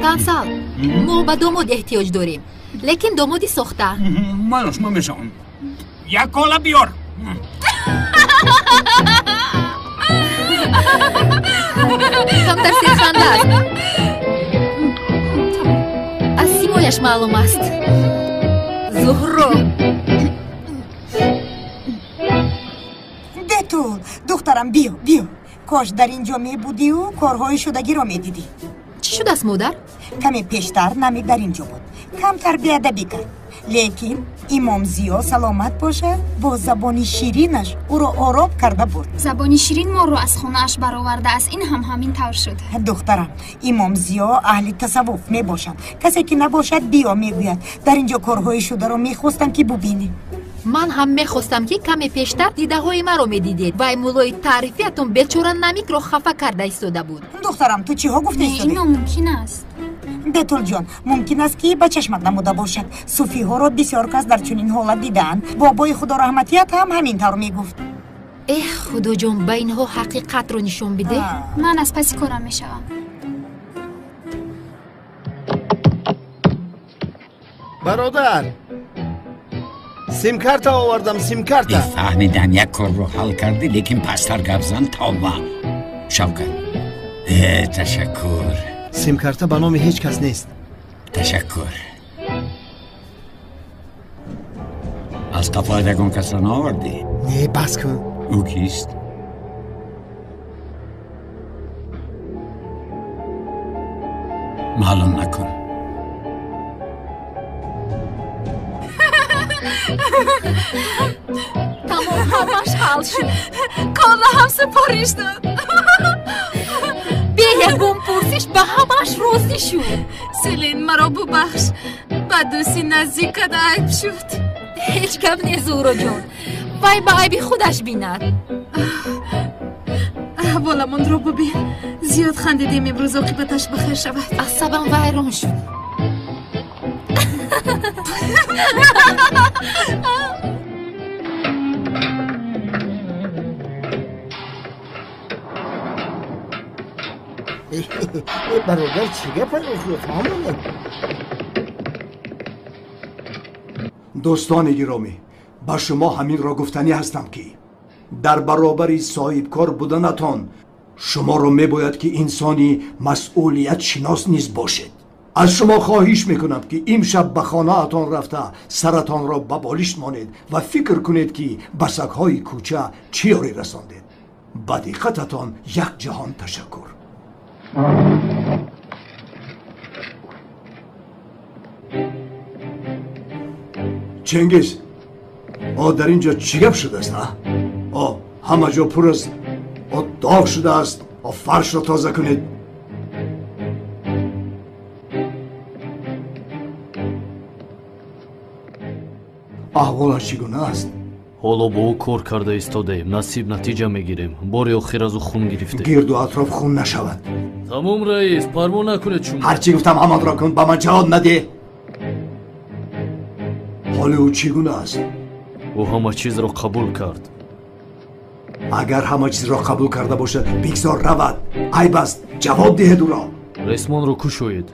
Тансал, мо ба домод эҳтиёҷ дорем, лекин домоди сохта.
Ман шумо мешавам. Як кола биёр.
Камтар серханда аст. Аз симояш маълум аст. Зуҳро.
Бетул, духтарам, биё, биё. Кош дар ин ҷо мебудию корҳои шудагиро медидӣ.
Чӣ шудааст, модар?
Каме пештар Намик дар ин ҷо буд. Камтар беадабӣ кард. Лекин имом Зиё саломат бошад, бо забони ширинаш ӯро ором карда бурд.
Забони ширин моро аз хонааш баровардааст. Ин ҳам ҳамин тавр шуд.
Духтарам, имом Зиё аҳли тасаввуф мебошанд. Касе ки набошад, биё мегӯяд. Дар ин ҷо корҳои шударо мехостам ки бубинӣ.
Ман ҳам мехостам, ки каме пештар дидаҳои маро медидед. Вай муллои таърифиятон бечора Намикро хафа карда истода буд.
Духтарам, ту чиҳо гуфта истодӣ?
Не, ин номумкин аст.
Бетулҷон, мумкин аст, ки ба чашмат намуда бошад. Суфиҳоро бисёр кас дар чунин ҳолат дидаанд. Бобои худораҳматият ҳам ҳамин тавр мегуфт.
Эҳ, худоҷон, ба инҳо ҳақиқатро нишон бидеҳ.
Ман аз паси корам мешавам.
Бародар, симкарта овардам, симкарта.
Фаҳмидам, як корро ҳал кардӣ, лекин пасттар гап зан, тавба. Шавкат. Ташаккур.
Симкарта ба номи ҳеҷ кас нест.
Ташаккур. Аз қафоят ягон касро наовардӣ?
Не, бас кун.
Ӯ кист? Маълум накун.
Тамом, ҳамаш ҳал шуд.
Кола ҳам супориш дод.
Бе ягон пурсиш ба ҳамаш розӣ шуд.
Селин, маро бубахш. Ба дӯсти наздикат айб шуд.
Ҳеҷ гап не, Зуҳроҷон. Вай ба айби худаш бинад.
Аҳволамонро бубин. Зиёд хандидем, имрӯз оқибаташ бахайр шавад.
Асабам вайрон шуд.
Бародар, чӣ гапа фаҳмонед?
Дӯстони гиромӣ, ба шумо ҳаминро гуфтанӣ ҳастам, ки дар баробари соҳибкор буданатон шуморо мебояд, ки инсони масъулиятшинос низ бошед. Аз шумо хоҳиш мекунам, ки имшаб ба хонаатон рафта саратонро ба болишт монед ва фикр кунед, ки ба сагҳои кӯча чӣ ёрӣ расондед. Ба диққататон як ҷаҳон ташаккур. Чингиз, о дар ин ҷо чӣ гап шудааст, а? О ҳама ҷо пур аз о доғ шудааст. О фаршро тоза кунед. Аҳволаш чӣ гуна аст?
Ҳоло бо ӯ кор карда истодаем. Насиб натиҷа мегирем. Бори охир аз ӯ хун гирифтем.
Гирду атроф хун нашавад.
Тамом, раис, парво накунед шумо.
Ҳарчӣ гуфтам ҳамонро кун, ба ман ҷавоб надеҳ. Ҳоли ӯ чӣ гуна аст?
Ӯ ҳама чизро қабул кард.
Агар ҳама чизро қабул карда бошад, бигзор равад. Айб аст, ҷавоб диҳед ӯро.
Ресмонро кушоед.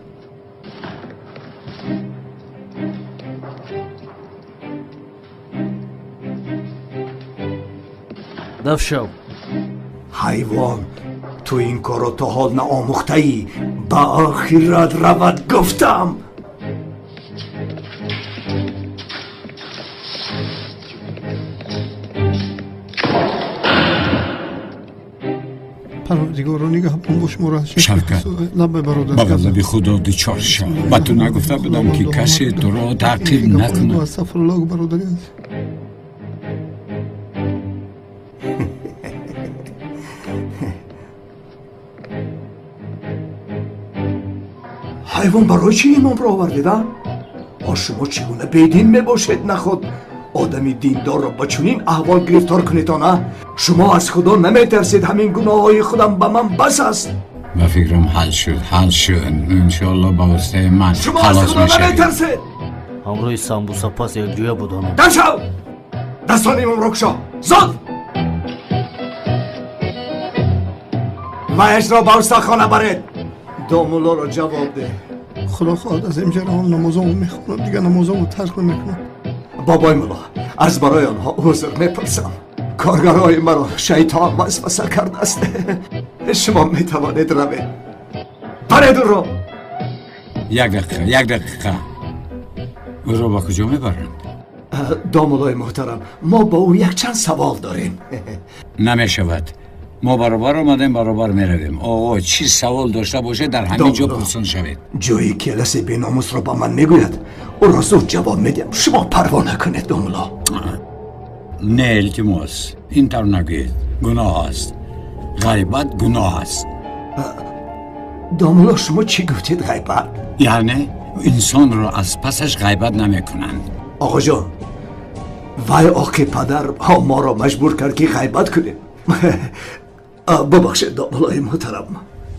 Даф шав.
Ҳайвон, ту ин корро то ҳол наомӯхтаӣ. Ба охират равад гуфтам.
Парвардигоро, нигаҳбон бош моро.
Шавкат, ба ғазаби Худо дучор шав. Ба ту нагуфта будам, ки касе туро таъқиб накунад.
Астағфируллоҳ, бародари азиз.
Ҳайвон, барои чӣ имомро овардед, а? Шумо чӣ гуна бедин мебошед? Наход одами диндорро ба чунин аҳвол гирифтор кунедон, а? Шумо аз Худо наметарсед. Ҳамин гуноҳҳои худам ба ман бас аст.
Ба фикрам ҳал шуд, ҳал шуд. Иншоалло ба воситаи ман
шумо аз
халос
Худо
мешавед.
наметарсед.
Ҳамроҳи самбусапаз якҷоя будам.
Дар шав! Дастони имомро кушо, зуд! Ваяшро ба устохона баред. Домуллоро ҷавоб деҳ.
Худо хоҳад аз инҷа равам, намозамро мехонам, дигар намозамро тарк намекунам.
Бобои мулло, аз барои онҳо узр мепурсам. Коргарои маро шайтон васваса кардааст. Шумо метавонед равед. Баред ӯро.
Як дақиқа, як дақиқа. Ӯро ба куҷо мебаранд?
Домуллои муҳтарам, мо ба ӯ якчанд савол дорем.
Намешавад. Мо баробар омадем, баробар меравем. Оғо, чӣ савол дошта бошед, дар ҳамин ҷо
Домулло,
пурсон шавед.
Ҷои келаси беномусро ба ман мегӯяд, ӯро зуд ҷавоб медиҳам. Шумо парво накунед, домулло.
Не, илтимос, ин тавр нагӯед. Гуноҳ аст. Ғайбат гуноҳ аст.
Домулло, шумо чӣ гуфтед? Ғайбат?
Яъне инсонро аз пасаш ғайбат намекунанд.
Оғоҷон, вай оқи падар моро маҷбур кард, ки ғайбат кунем. Бубахшед, домуллои муҳтарам.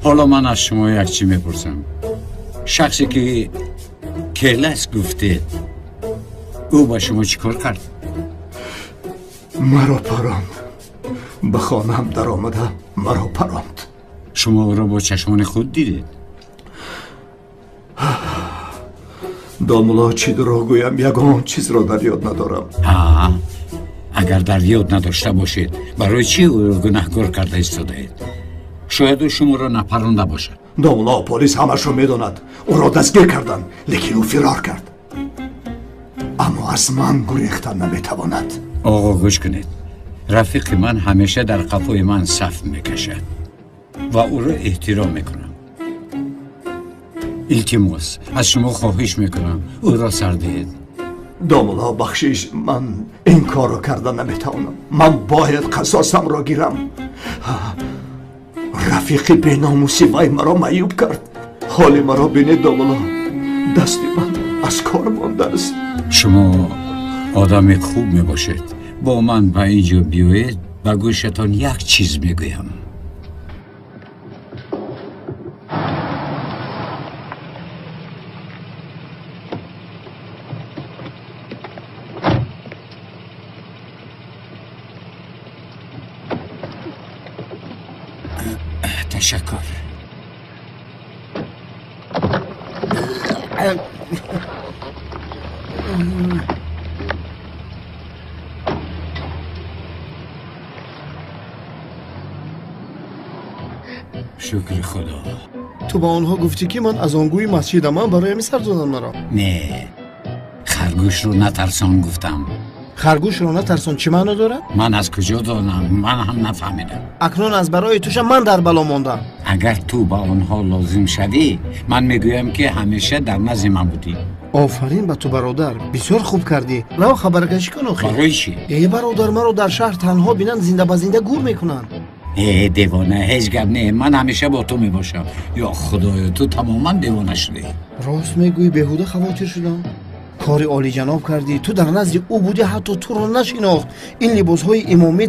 Ҳоло ман аз шумо як чӣ мепурсам. Шахсе ки келас гуфтед, ӯ ба шумо чӣ кор кард?
Маро паронд. Ба хонаам даромада маро паронд.
Шумо ӯро бо чашмони худ дидед?
Домулло, чӣ дурӯғ гӯям, ягон чизро дар ёд надорам.
Ҳа, агар дар ёд надошта бошед, барои чӣ ӯро гунаҳкор карда истодаед? Шояд ӯ шуморо напаронда бошад.
Домулло, полис ҳамашро медонад. Ӯро дастгир карданд, лекин ӯ фирор кард. Аммо аз ман гурехтан наметавонад.
Оғо, гӯш кунед. Рафиқи ман ҳамеша дар қафои ман саф мекашад ва ӯро эҳтиром мекунам. Илтимос, аз шумо хоҳиш мекунам, ӯро сар диҳед.
Домулло, бахшиш, ман ин корро карда наметавонам. Ман бояд қасосамро гирам. Рафиқи беномуси вай маро маъюб кард. Ҳоли маро бинед, домулло, дасти ман аз кор мондааст.
Шумо одами хуб мебошед. Бо ман ба ин ҷо биёед, ба гӯшатон як чиз мегӯям. Ташаккур. Шукри Худо.
Ту ба онҳо гуфтӣ, ки ман аз он гӯи масҷидам, ман барои ҳамин сар додам маро.
Не, харгӯшро натарсон гуфтам.
Харгӯшро натарсон чӣ маъно дорад?
Ман аз куҷо донам? Ман ҳам нафаҳмидам.
Акнун аз барои туша ман дар бало мондам.
Агар ту ба онҳо лозим шавӣ, ман мегӯям, ки ҳамеша дар назди ман будӣ.
Офарин ба ту, бародар, бисёр хуб кардӣ. Раво, хабаркашӣ кун охир.
Барои чӣ?
Э, бародар, маро дар шаҳр танҳо бинанд, зинда ба зинда гур мекунанд.
Э, девона, ҳеҷ гап не, ман ҳамеша бо ту мебошам. Ё Худоё, ту тамоман девона шудӣ.
Рост мегӯӣ, беҳуда хавотир шудам. Кори олиҷаноб кардӣ. Ту дар назди ӯ будӣ, ҳатто туро нашинохт. Ин либосҳои имомӣ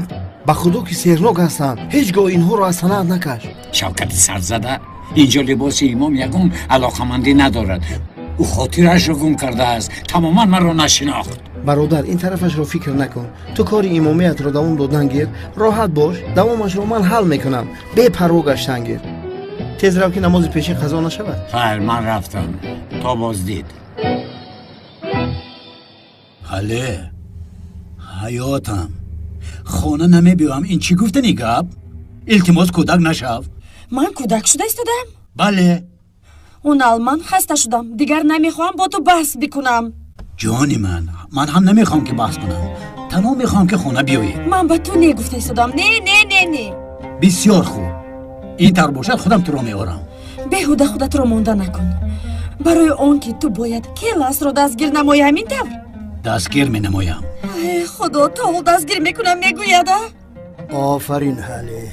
ба Худо ки сеҳрнок ҳастанд. Ҳеҷ гоҳ инҳоро аз санаат накаш.
Шавкати сарзада, инҷо либоси имом ягон алоқамандӣ надорад. Ӯ хотирашро гум кардааст, тамоман маро нашинохт.
Бародар, ин тарафашро фикр накун. Ту кори имомиятро давом додан гир, роҳат бош, давомашро ман ҳал мекунам. Бепарво гаштан гир. Тез рав, ки намози пешин қазо нашавад.
Хайр, ман рафтам. То боздид.
Ҳале, ҳаётам, Хона намебиёям, ин чӣ гуфтани гап? Илтимос, кӯдак нашав.
Ман кӯдак шуда истодам?
Бале.
Унал, ман хаста шудам. Дигар намехоҳам бо ту баҳс бикунам.
Ҷони ман, ман ҳам намехоҳам ки баҳс кунам. Танҳо мехоҳам ки хона биёӣ.
Ман ба ту не гуфта истодам. Не, не, не, не.
Бисёр хуб. Ин тавр бошад, худам туро меорам.
Беҳуда худатро монда накун. Барои он ки ту бояд Келасро дастгир намоӣ, ҳамин тавр?
Дастгир менамоям.
Ай худо, то ҳол дастгир мекунам мегӯяд, а?
Офарин, Ҳале.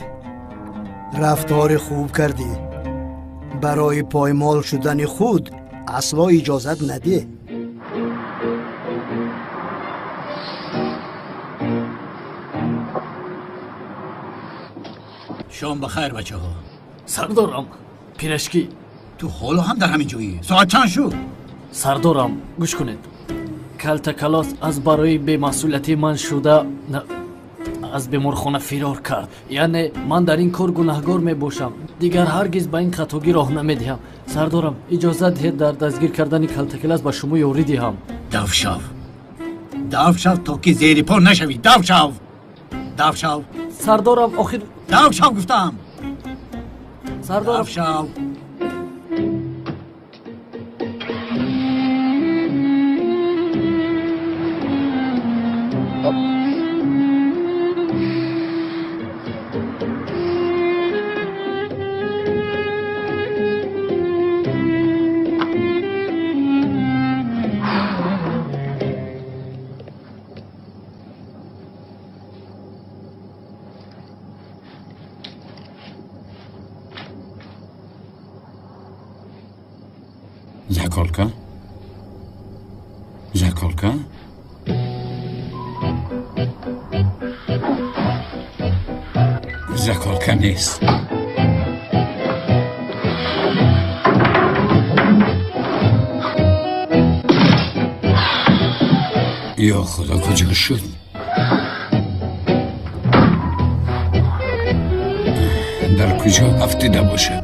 Рафтори хуб кардӣ. Барои поймол шудани худ асло иҷозат надеҳ.
Шом ба хайр, бачаҳо.
Сардорам, пирашки.
Ту ҳоло ҳам дар ҳамин ҷоӣ? Соат чанд шуд?
Сардорам, гӯш кунед. Калтакалос аз барои бемасъулияти ман шуда аз беморхона фирор кард. Яъне ман дар ин кор гунаҳгор мебошам. Дигар ҳаргиз ба ин хатогӣ роҳ намедиҳам. Сардорам, иҷозат диҳед дар дастгир кардани Калтакалос ба шумо ёрӣ диҳам.
Дав шав, дав шав, то ки зери по нашавӣ. Дав шав, дав шав.
Сардорам, охир
дав шав гуфтам.
Сардорам,
дав шав.
Заколка? Заколка? Заколка нест. Ё худо, куҷо шуд? Дар куҷо афтида бошад?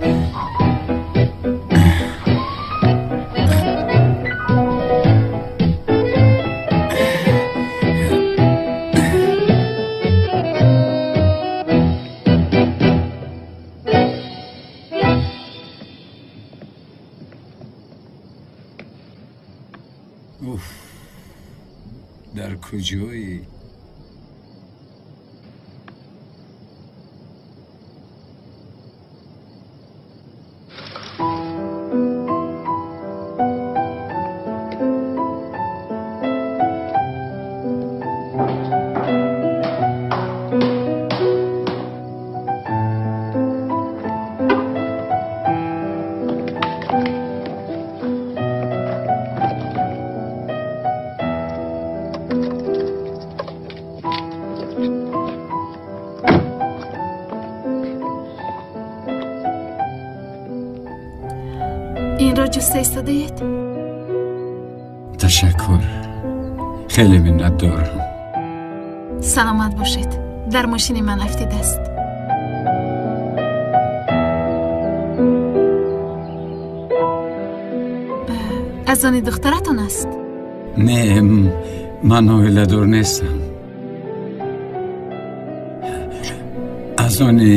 Дар куҷоӣ?
Инро ҷуста истодаед?
Ташаккур, хеле миннатдорам.
Саломат бошед. Дар мошини ман афтидааст. Аз они духтаратон аст?
Не, ман оиладор нестам. Аз они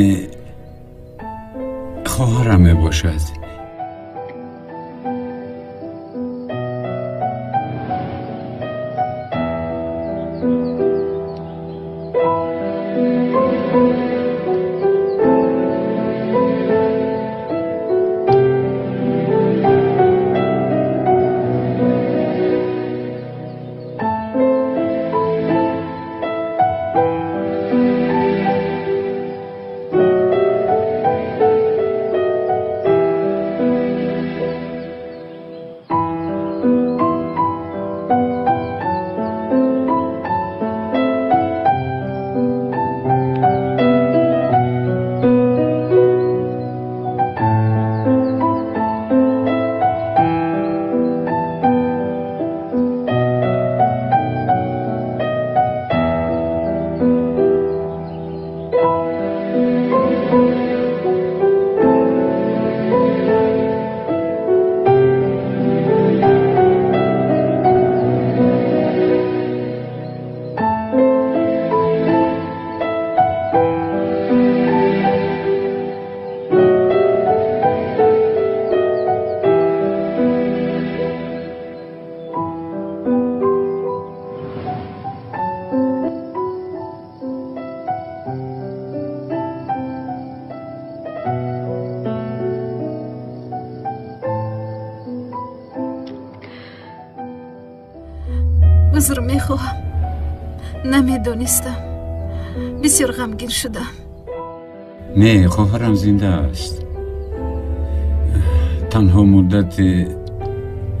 хоҳарам мебошад.
Узр мехоҳам, намедонистам. Бисёр ғамгин шудам.
Не, хоҳарам зинда аст. Танҳо муддати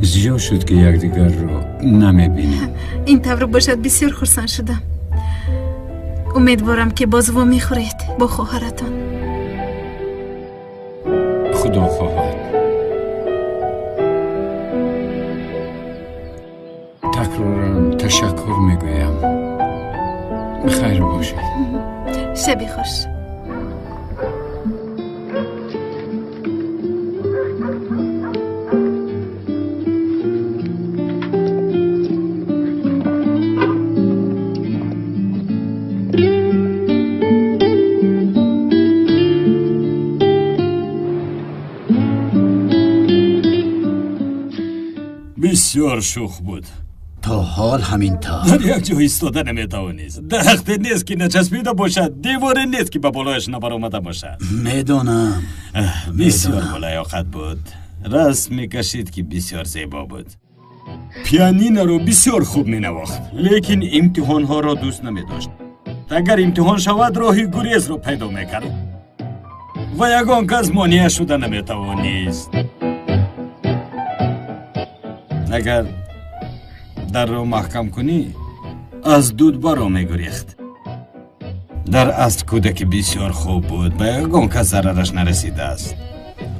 зиёд шуд, ки якдигарро намебинем.
Ин тавр бошад, бисёр хурсанд шудам. Умедворам, ки боз вомехӯред бо хоҳаратон.
Худо хоҳад. Такроран ташаккур мегӯям. Хайр бошед.
Шаби хуш.
Бисёр шӯх буд.
То ҳол ҳамин тавр.
Дар як ҷо истода наметавонист. Дарахте нест, ки начаспида бошад, деворе нест, ки ба болояш набаромада бошад.
Медонам.
Бисёр болаёқат буд. Расм мекашид, ки бисёр зебо буд. Пианиноро бисёр хуб менавохт, лекин имтиҳонҳоро дӯст намедошт. Агар имтиҳон шавад, роҳи гурезро пайдо мекард ва ягон кас монеа шуда наметавонист. Агар дарро маҳкам кунӣ, аз дуд баро мегурехт. Дар асл кӯдаки бисёр хуб буд, ба ягон кас зарараш нарасидааст.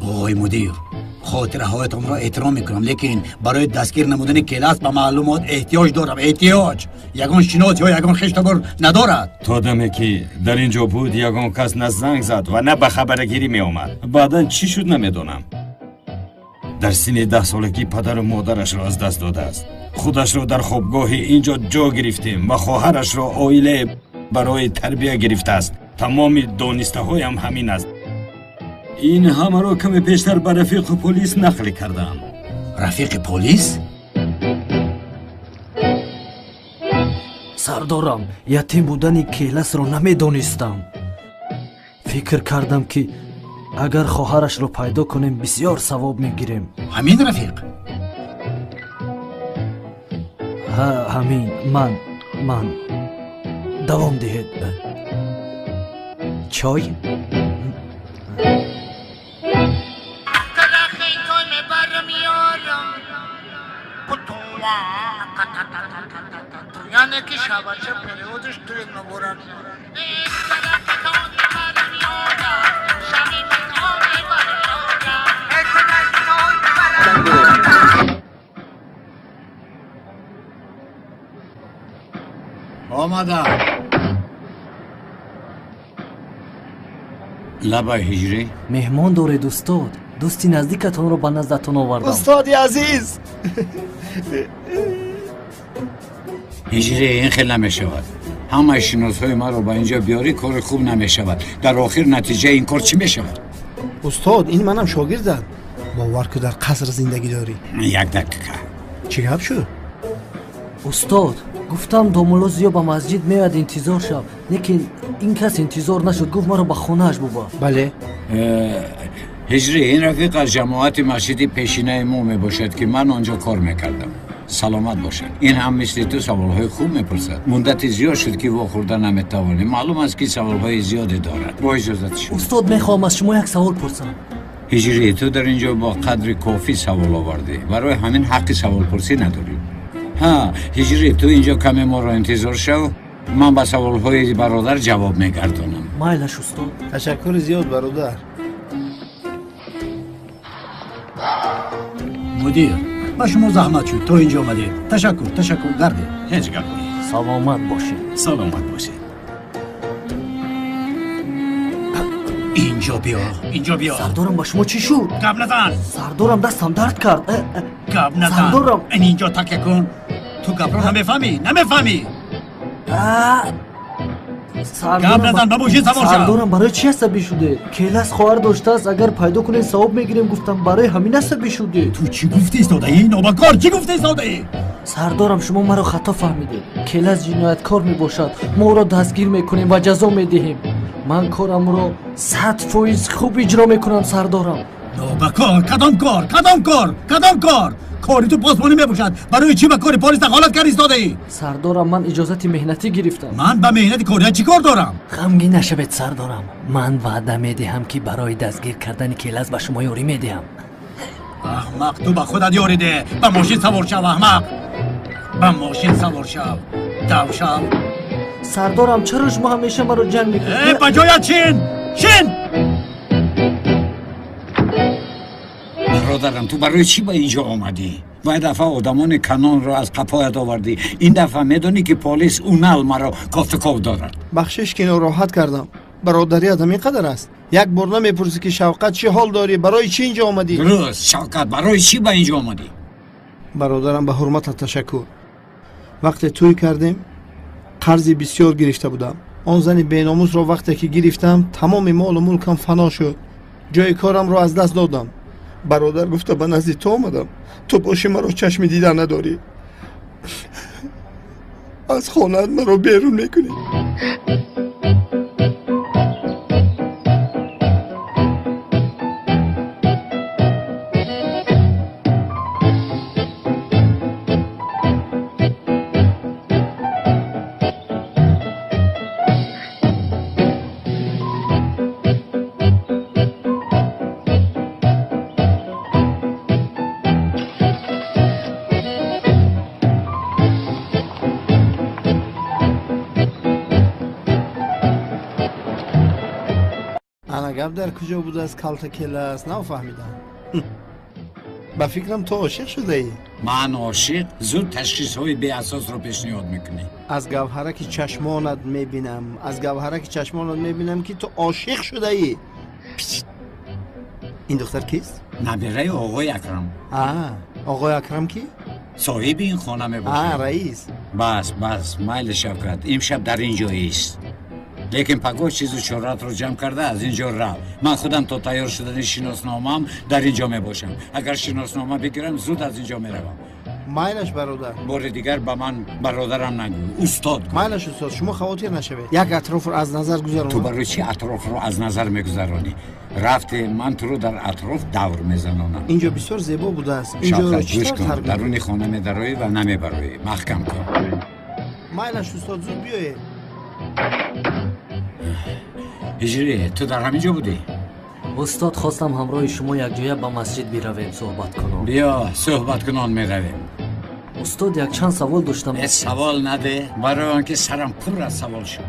Оғои мудир, хотираҳоятонро эҳтиром мекунам, лекин барои дастгир намудани Келас ба маълумот эҳтиёҷ дорам. Эҳтиёҷ. Ягон шинос ё ягон хештабор надорад.
То даме ки дар ин ҷо буд, ягон кас на занг зад ва на ба хабаргирӣ меомад. Баъдан чӣ шуд, намедонам. Дар синни 10 солагӣ падару модарашро аз даст додааст. Худашро дар хобгоҳи ин ҷо ҷо гирифтем ва хоҳарашро оилае барои тарбия гирифтааст. Тамоми донистаҳоям ҳамин аст. Ин ҳамаро каме пештар ба рафиқи полис нақл кардам.
Рафиқи полис?
Сардорам, ятим будани Келасро намедонистам. Фикр кардам, ки агар хоҳарашро пайдо кунем, бисёр савоб мегирем.
Ҳамин рафиқ?
Ҳа, ҳамин. Ман давом диҳед. Чой?
Омадам. Лаба ҳиҷрӣ.
Меҳмон доред, устод. Дӯсти наздикатонро ба наздатон овардам.
Устоди азиз.
Ҳиҷрӣ, ин хел намешавад. Ҳамаи шиносҳои маро ба инҷо биёрӣ, кори хуб намешавад. Дар охир натиҷаи ин кор чӣ мешавад?
Устод, ин манам шогирдам. Бовар ку, дар қаср зиндагӣ дорӣ.
Як дақиқа.
Чӣ гап шуд?
Устод, гуфтам домулло Зиё ба масҷид меояд, интизор шав, лекин ин кас интизор нашуд, гуфт маро ба хонааш бубар.
Бале.
Ҳиҷрӣ, ин рафиқ аз ҷамоати масҷиди пешинаи мо мебошад, ки ман онҷо кор мекардам. Саломат бошад. Ин ҳам мисли ту саволҳои хуб мепурсад. Муддати зиёд шуд, ки вохӯрда наметавонем. Маълум аст, ки саволҳои зиёде дорад. Бо иҷозати шумо.
Устод, мехоҳам аз шумо як савол пурсам.
Ҳиҷрӣ, ту дар ин ҷо бо қадри кофӣ савол овардӣ. Барои ҳамин ҳаққи саволпурсӣ надорӣ. Ҳа, ҳиҷрӣ, ту инҷо каме моро интизор шав. Ман ба саволҳои бародар ҷавоб мегардонам.
Майлаш, устод.
Ташаккури зиёд, бародар.
Мудир, ба шумо заҳмат шуд, то инҷо омадед. Ташаккур, ташаккур, гардед.
Ҳеҷ гап нест.
Саломат бошед.
Саломат бошед.
Инҷо биё, инҷо биё.
Сардорам, ба шумо чӣ шуд?
Гап назан.
Сардорам, дастам дард кард.
Гап назан.
Сардорам.
Ин инҷо такя кун. Ту гапро намефаҳмӣ, намефаҳмӣ. Гап назан, ба мошин савор шав.
Сардорам, барои чӣ асабӣ шудед? Келас хоҳар доштааст, агар пайдо кунед савоб мегирем, гуфтам, барои ҳамин асабӣ шудед.
Ту чӣ гуфтӣ истодаӣ? Нобакор, чӣ гуфтӣ истодаӣ?
Сардорам, шумо маро хато фаҳмидед. Келас ҷинояткор мебошад. Мо ӯро дастгир мекунем ва ҷазо медиҳем. Ман корамро 100% хуб иҷро мекунам, сардорам.
Нобакор, кадом кор? Кадом кор? Кадом кор? Кори ту посбонӣ мебошад. Барои чӣ ба кори полис дахолат кард истодаӣ?
Сардорам, ман иҷозати меҳнатӣ гирифтам.
Ман ба меҳнати корият чӣ кор дорам?
Ғамгин нашавед, сардорам. Ман ваъда медиҳам, ки барои дастгир кардани Келас ба шумо ёрӣ медиҳам.
Аҳмақ, ту ба худат ёрӣ деҳ. Ба мошин савор шав, аҳмақ. Ба мошин савор шав. Дав шав.
Сардорам, чаро шумо ҳамеша маро ҷанг мекунед?
Э, ба ҷоят шин! Шин!
Бародарам, ту барои чӣ ба инҷо омадӣ? Вай дафъа одамони канонро аз қафоят овардӣ. Ин дафъа медонӣ, ки полис унал маро кофтуков дорад.
Бахшиш, ки нороҳат кардам. Бародарият ҳамин қадар аст. Як бор намепурсӣ, ки Шавқат, чӣ ҳол дорӣ, барои чӣ инҷо омадӣ?
Дуруст, Шавқат, барои чӣ ба инҷо омадӣ?
Бародарам, ба ҳурматат ташаккур. Вақте тӯй кардем, қарзи бисёр гирифта будам. Он зани беномусро вақте ки гирифтам, тамоми молу мулкам фано шуд. Ҷои корамро аз даст додам. Бародар гуфта ба назди ту омадам. Ту боши маро чашми дидан надорӣ. Аз хонаат маро берун мекунӣ. Гап дар куҷо будааст, калта Келас? Нафаҳмидам. Ба фикрам, ту ошиқ шудаӣ.
Ман ошиқ? Зуд ташхисҳои беасосро пешниҳод мекунӣ.
Аз гавҳараки чашмонат мебинам, аз гавҳараки чашмонат мебинам, ки ту ошиқ шудаӣ. Ин духтар кист?
Набираи оғои Акрам.
Оғои Акрам ки?
Соҳиби ин хона мебошад.
Раис.
Бас, бас, майли, Шавкат, имшаб дар ин ҷо ист. Лекин пагоҳ чизу чоратро ҷамъ карда аз ин ҷо рав. Ман худам то тайёр шудани шиносномаам дар ин ҷо мебошам. Агар шиноснома бигирам, зуд аз ин ҷо меравам.
Майлаш, бародар.
Бори дигар ба ман бародарам нагӯ, устод гӯ.
Майлаш, устод, шумо хавотир нашавед. Як атрофро аз назар гузаронам.
Ту барои чӣ атрофро аз назар мегузаронӣ? Рафте, ман туро дар атроф давр мезанонам.
Инҷо бисёр зебо будааст. Инҷоро
чӣ
тавр тарк
даруни хона медароӣ ва намебароӣ. Маҳкам кун.
Майлаш, устод, зуд биёед.
Ҳиҷрӣ, ту дар ҳамин ҷо будӣ?
Устод, хостам ҳамроҳи шумо якҷоя ба масҷид биравем, суҳбат кунон.
Биё, суҳбаткунон меравем.
Устод, якчанд савол доштам.
Э, савол наде, барои он ки сарам пур аз савол шуд.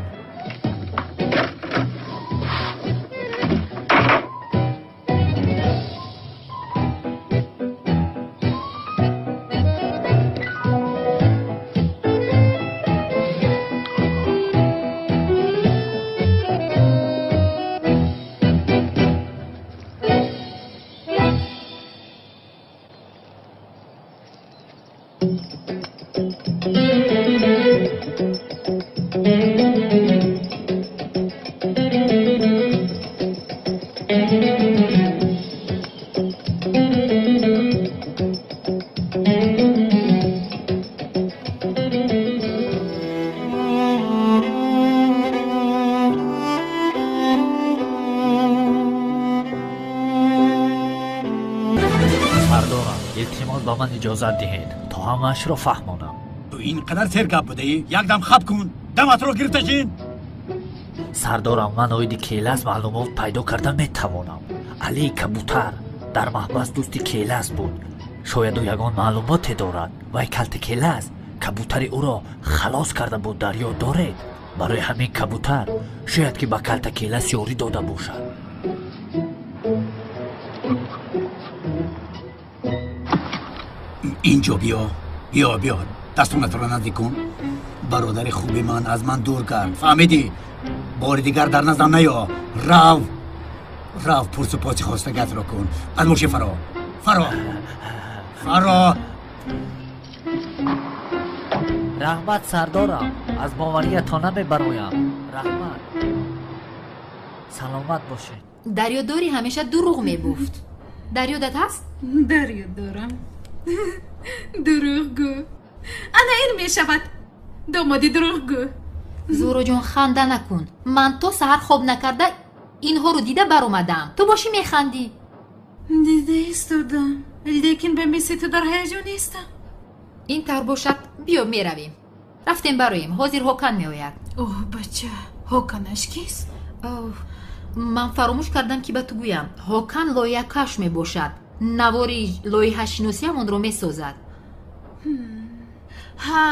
Сардорам, илтимос, ба ман иҷозат диҳед, то ҳамаашро фаҳмонам.
Ту ин қадар сергап будаӣ? Якдам хаб кун, даматро гирифта шин.
Сардорам, ман оиди Келас маълумот пайдо карда метавонам. Алии кабутар дар маҳбас дӯсти Келас буд. Шояд ӯ ягон маълумоте дорад. Вай калти Келас кабутари ӯро халос карда буд, дар ёд доред? Барои ҳамин кабутар шояд ки ба калта Келас ёрӣ дода бошад.
Инҷо биё, биё, биё, дастонатро наздик кун. Бародари хуби ман аз ман дур кард, фаҳмидӣ? Бори дигар дар наздам наё. Рав, рав, пурсу поси хостагиатро кун. Аз мошин фаро, фаро, фаро.
Раҳмат, сардорам, аз бовариятон намебароям. Раҳмат, саломат бошед.
Дар ёд дорӣ, ҳамеша дурӯғ мегуфт. Дар ёдат ҳаст?
Дар ёд дорам. Дурӯғгӯ. Ана ин мешавад домоди дурӯғгӯ.
Зуҳроҷон, ханда накун. Ман то саҳар хоб накарда инҳоро дида баромадам. Ту бошӣ механдӣ.
Дида истодам, лекин ба мисли ту дар ҳаяҷон нестам.
Ин тавр бошад, биё меравем. Рафтем бароем, ҳозир Ҳокан меояд.
Оҳ, бача, Ҳоканаш кист?
Ман фаромӯш кардам ки ба ту гӯям. Ҳокан лоиҳакаш мебошад. Навори лоиҳашиносиамонро месозад.
Ҳа.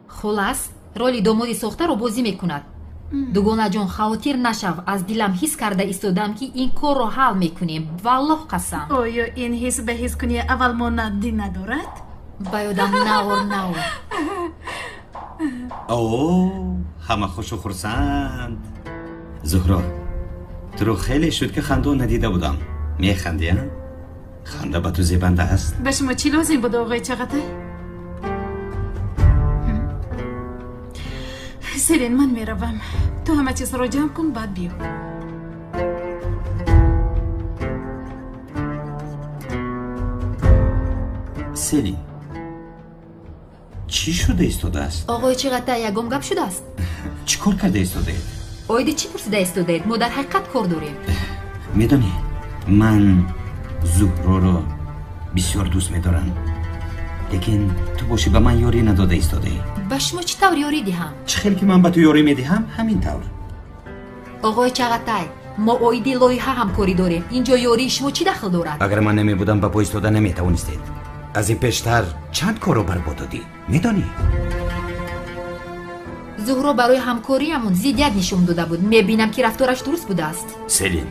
Хулас, роли домоди сохтаро бозӣ мекунад. Дугонаҷон, хавотир нашав, аз дилам ҳис карда истодам ки ин корро ҳал мекунем. Валлоҳ қасам.
Оё ин ҳис ба ҳискунии аввал монандӣ надорад?
Ба ёдам наор, наор.
О, ҳама хушу хурсанд. Зуҳро, туро хеле шуд ки хандон надида будам. Механди, а? Ханда ба ту зебанда аст.
Ба шумо чӣ лозим буд, оғои Чағатай? Селин, ман меравам. Ту ҳама чизро ҷамъ кун, баъд биё.
Селин, чӣ шуда истодааст?
Оғои Чағатай, ягон гап шудааст?
Чӣ кор карда истодаед?
Оиди чӣ пурсида истодаед? Мо дар ҳақиқат кор дорем.
Медонӣ, ман Зуҳроро бисёр дӯст медорам, лекин ту бошӣ ба ман ёрӣ надода истодаӣ.
Ба шумо чӣ тавр ёрӣ диҳам?
Чӣ хел ки ман ба ту ёрӣ медиҳам, ҳамин тавр.
Оғои Чағатай, мо оиди лоиҳа ҳамкорӣ дорем. Инҷо ёрии шумо чӣ дахл дорад?
Агар ман намебудам, ба по истода наметавонистед. Аз ин пештар чанд корро барбод додӣ, медонӣ?
Зуҳро барои ҳамкориамон зиддият нишон дода буд. Мебинам ки рафтораш дуруст будааст.
Селин,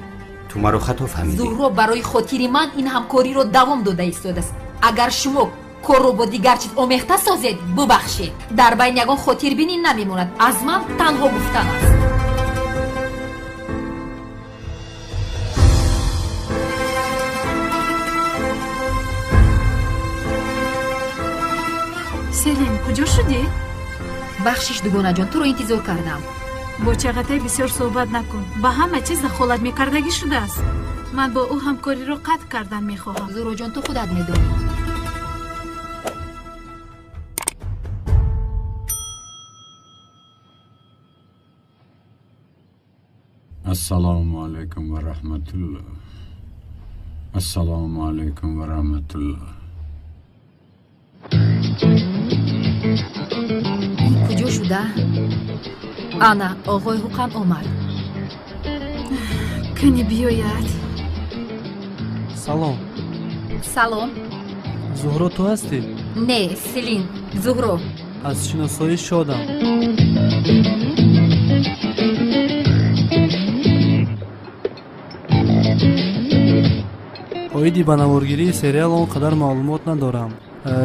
ту маро хато фаҳмидӣ.
Зуҳро барои хотири ман ин ҳамкориро давом дода истодааст. Агар шумо корро бо дигар чиз омехта созед, бубахшед. Дар байн ягон хотирбинӣ намемонад. Аз ман танҳо гуфтан аст.
Селин, куҷо шудӣ?
Бахшиш, дугонаҷон, туро интизор кардам.
Бо Чағатай бисёр суҳбат накун. Ба ҳама чиз дахолат мекардагӣ шудааст. Ман бо ӯ ҳамкориро қатъ кардан мехоҳам.
Зуҳроҷон, ту худат медонӣ.
Ассалому алайкум ва раҳматуллоҳ. Ассалому алайкум ва раҳматуллоҳ.
Куҷо шуда? Ана, оғои Ҳуқан омад.
Кани биёяд.
Салом.
Салом.
Зуҳро ту ҳастӣ?
Не, Селин, Зуҳро.
Аз шиносоӣ шодам. Оиди ба наворгирии сериал он қадар маълумот надорам,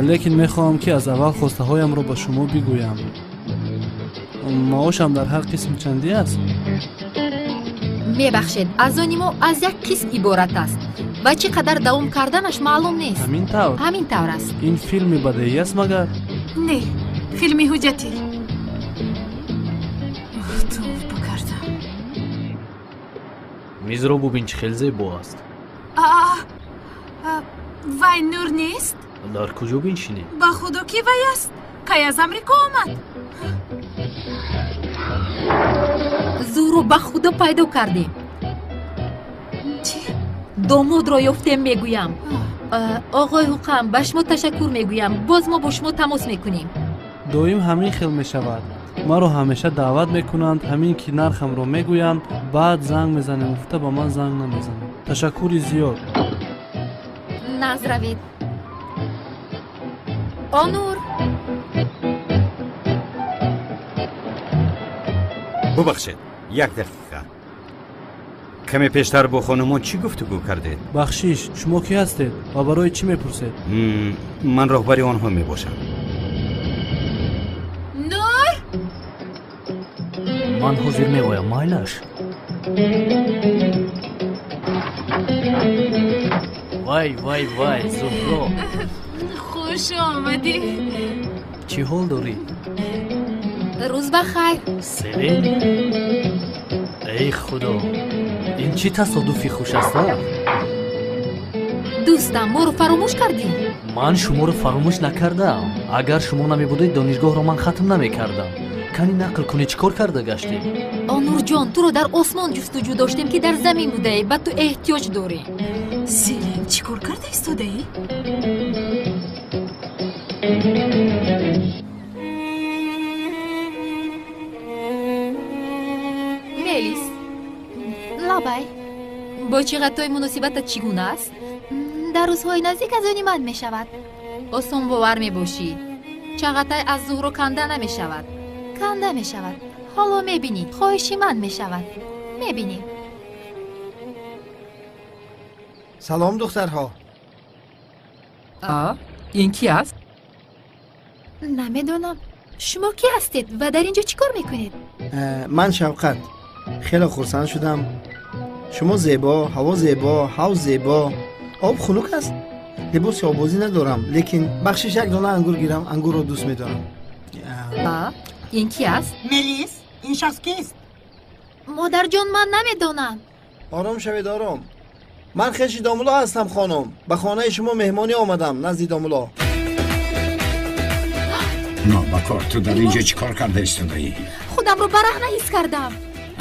лекин мехоҳам ки аз аввал хостаҳоямро ба шумо бигӯям. Маошам дар ҳар қисм чандӣ аст?
Мебахшед, аз они мо аз як қисм иборат аст ва чӣ қадар давом карданаш маълум нест.
Ҳамин тавр?
Ҳамин тавр аст.
Ин филми бадеӣ аст магар?
Не, филми ҳуҷҷатӣ. Тавба кардам.
Мизро бубин, чӣ хел зебо аст.
Вай Нур нест?
Дар куҷо биншинем?
Ба худо ки вай аст? Кай аз Амрико омад?
Зуҳро, ба худо пайдо кардем.
Чӣ?
Домодро ёфтем, мегӯям. Оғои Ҳуқам, ба шумо ташаккур мегӯям. Боз мо бо шумо тамос мекунем.
Доим ҳамин хел мешавад. Маро ҳамеша даъват мекунанд, ҳамин ки нархамро мегӯянд, баъд занг мезанем, гуфта ба ман занг намезананд. Ташаккури зиёд.
Назравед. Онур.
Бубахшед, як дақиқа. Каме пештар бо хонумон чӣ гуфтугӯ кардед?
Бахшиш, шумо кӣ ҳастед ва барои чӣ мепурсед?
Ман роҳбари онҳо мебошам.
Нур!
Ман ҳозир меоям, майлаш. Вай, вай, вай, Зуҳро.
Хуш омадӣ.
Чӣ ҳол дорӣ?
Рӯз ба хайр.
Селин? Эй худо, ин чӣ тасодуфи хуш аст, а?
Дӯстам, моро фаромӯш кардӣ?
Ман шуморо фаромӯш накардаам. Агар шумо намебудед, донишгоҳро ман хатм намекардам. Кани нақл кунӣ, чӣ кор карда гаштӣ?
Онурҷон, туро дар осмон ҷустуҷӯ доштем, ки дар замин будаӣ. Ба ту эҳтиёҷ дорем.
Селин, чӣ кор карда истодаӣ?
Мелис, лабай, бо Чиғатой муносибатат чӣ гуна аст? Дар рӯзҳои наздик аз они ман мешавад. Осонбовар мебошӣ. Чағатай аз Зуҳро канда намешавад. Канда мешавад. Ҳоло мебинӣ, хоҳиши ман мешавад. Мебинӣ.
Салом, духтарҳо.
Ин ки аст? Намедонам. Шумо кӣ ҳастед ва дар ин ҷо чӣ кор мекунед?
Ман Шавқат. Хеле хурсанд шудам. Шумо зебо, ҳаво зебо, ҳавз зебо. Об хунук аст. Либоси обозӣ надорам, лекин бахшиш як дона ангур гирам, ангурро дӯст медорам.
Ин ки аст?
Мелис, ин шахс кист?
Модарҷон, ман намедонам.
Ором шавед, ором. Ман хеши домулло ҳастам, хонум. Ба хонаи шумо меҳмонӣ омадам, назди домулло.
Нобакор, ту дар ин ҷо чӣ кор карда истодаӣ?
Худамро бараҳна ҳис кардам.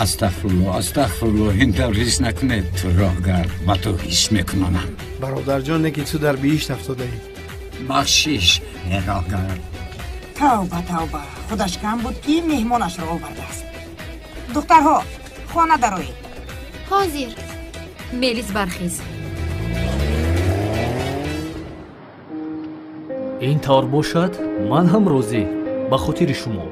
Астағфирулло, астағфирулло, ин тавр ҳис накунед. Ту роҳгард, ба ту ҳис мекунонам.
Бародарҷон, не ки ту дар биҳишт афтодаӣ.
Бахшиш, роҳгард.
Тавба, тавба, худаш кам буд ки меҳмонашро овардааст. Духтарҳо, хона дароед.
Ҳозир. Мелис, бархез.
Ин тавр бошад, ман ҳам розӣ, ба хотири шумо.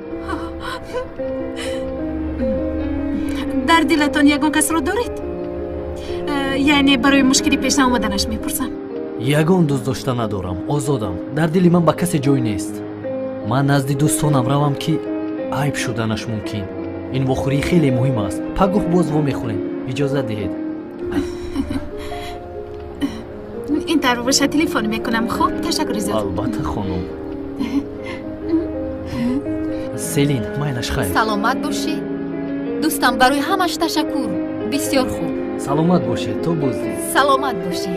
Дар дилатон ягон касро доред? Яъне барои мушкили пеш наомаданаш мепурсам.
Ягон дӯст дошта надорам, озодам. Дар дили ман ба касе ҷой нест. Ман назди дӯстонам равам, ки айб шуданаш мумкин. Ин вохӯрӣ хеле муҳим аст. Пагоҳ боз вомехӯрем. Иҷозат диҳед.
Ин тавр бошад, телефон мекунам. Хуб, ташаккури зиёд.
Албатта, хонум. Селин, майлаш хайр.
Саломат бошӣ. Дӯстам, барои ҳамаш ташаккур. Бисёр хуб.
Саломат бошед, то боздид.
Саломат бошӣ.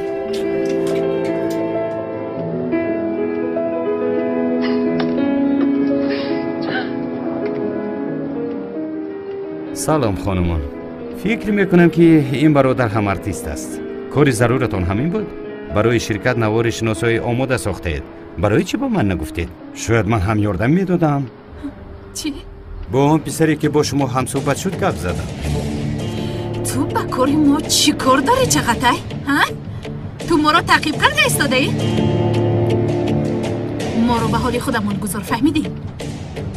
Салом, хонумон. Фикр мекунам, ки ин бародар ҳам артист аст. Кори заруратон ҳамин буд? Барои ширкат навори шиносоӣ омода сохтаед. Барои чӣ ба ман нагуфтед? Шояд ман ҳам ёрдам медодам.
Чӣ?
Бо он писаре ки бо шумо ҳамсӯҳбат шуд гап задам.
Ту ба кори мо чӣ кор дорӣ, Чағатай? Ҳа? Ту моро таъқиб карда истодаӣ? Моро ба ҳоли худамон гузор, фаҳмидӣ?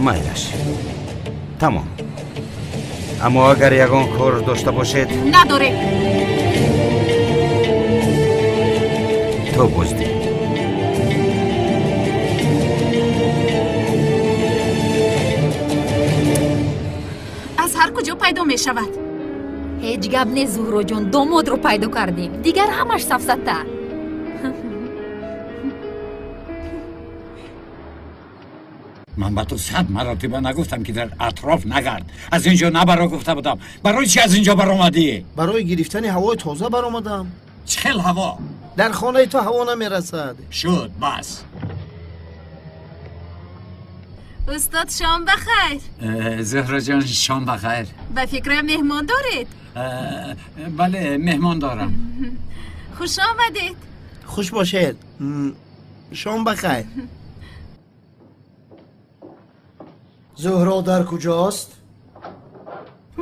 Майлаш. Тамом. Аммо агар ягон кор дошта бошед...
Надорем.
То боздид.
Аз ҳар куҷо пайдо мешавад.
Ҳеҷ гап не, Зуҳроҷон, домодро пайдо кардем. Дигар ҳамаш сафсата.
Ман ба ту 100 маротиба нагуфтам, ки дар атроф нагард. Аз ин ҷо набаро гуфта будам. Барои чӣ аз ин ҷо баромадӣ?
Барои гирифтани ҳавои тоза баромадам.
Чӣ хел ҳаво?
Дар хонаи ту ҳаво намерасад.
Шуд, бас.
Устод, шом бахайр.
Зуҳроҷон, шом бахайр.
Ба фикрам меҳмон доред?
Бале, меҳмон дорам.
Хуш омадед.
Хуш бошед. Шом бахайр.
Зуҳро дар куҷост?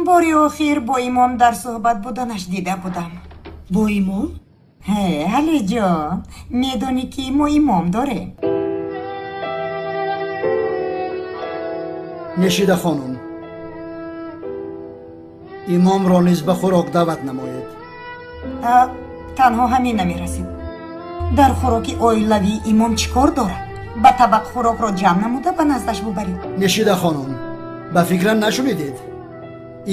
Бори охир бо имом дар суҳбат буданаш дида будам.
Бо имом?
Ҳе, Алиҷон, медонӣ ки мо имом дорем.
Нешида хонум, имомро низ ба хӯрок даъват намоед.
Танҳо ҳамин намерасид. Дар хӯроки оилавии имом чӣ кор дорад? Ба табақ хӯрокро ҷамъ намуда ба наздаш бубаред.
Нешида хонум, ба фикрам нашунидед.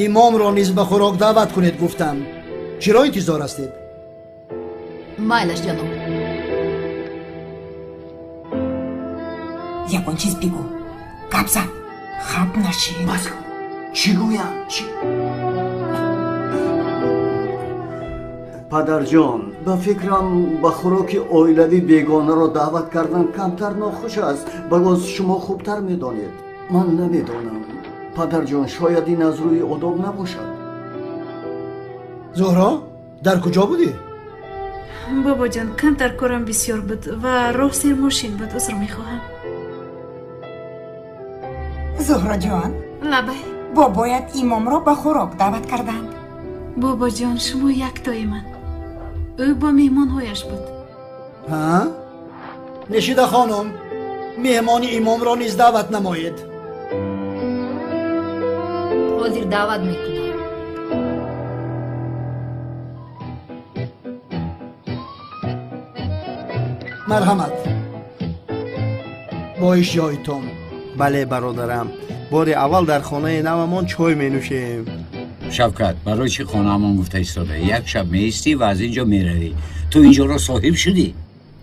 Имомро низ ба хӯрок даъват кунед гуфтам. Чиро интизор ҳастед?
Майлаш, ҷаноб.
Ягон чиз бигӯ. Гап зан. Хаб нашин.
Бас, чӣ гӯям? Чӣ? Падарҷон, ба фикрам ба хӯроки оилавӣ бегонаро даъват кардан камтар нохуш аст. Багоз шумо хубтар медонед. Ман намедонам. Падарҷон, шояд ин аз рӯи одоб набошад.
Зуҳро, дар куҷо будӣ?
Бобоҷон, камтар корам бисёр буд ва роҳ сермошин буд, узр мехоҳам.
Зуҳроҷон,
лабай.
Бобоят имомро ба хӯрок даъват карданд.
Бобоҷон, шумо яктои ман. Ӯ бо меҳмонҳояш буд.
Ҳа? Нешида хонум, меҳмони имомро низ даъват намоед.
Ҳозир даъват мекунам.
Марҳамат, бо иштиҳоитон.
Бале, бародарам, бори аввал дар хонаи навамон чой менӯшем.
Шавкат, барои чӣ хонаамон гуфта истода? Як шаб меистӣ ва аз ин ҷо меравӣ. Ту ин ҷоро соҳиб шудӣ.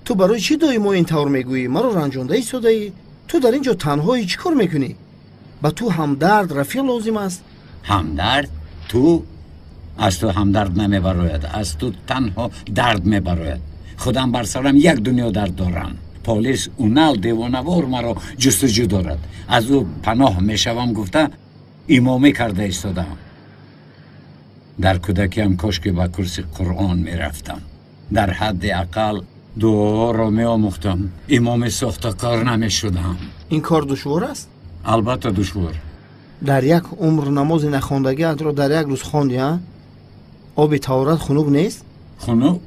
Ту барои чӣ доимо ин тавр мегӯӣ? Маро ранҷонда истодаӣ. Ту дар ин ҷо танҳоӣ, чӣ кор мекунӣ? Ба ту ҳамдард, рафиқ лозим аст.
Ҳамдард? Ту? Аз ту ҳамдард намебарояд, аз ту танҳо дард мебарояд. Худам бар сарам як дунё дард дорам. Полис унал девонавор маро ҷустуҷӯ дорад. Аз ӯ паноҳ мешавам гуфта имомӣ карда истодаам. Дар кӯдакиам кошки ба курси Қуръон мерафтам. Дар ҳадди ақал дуоро меомӯхтам. Имоми сохтакор намешудам.
Ин кор душвор аст?
Албатта душвор.
Дар як умр намози нахондагиатро дар як рӯз хонди, а? Оби таҳорат хунук нест?
Хунук?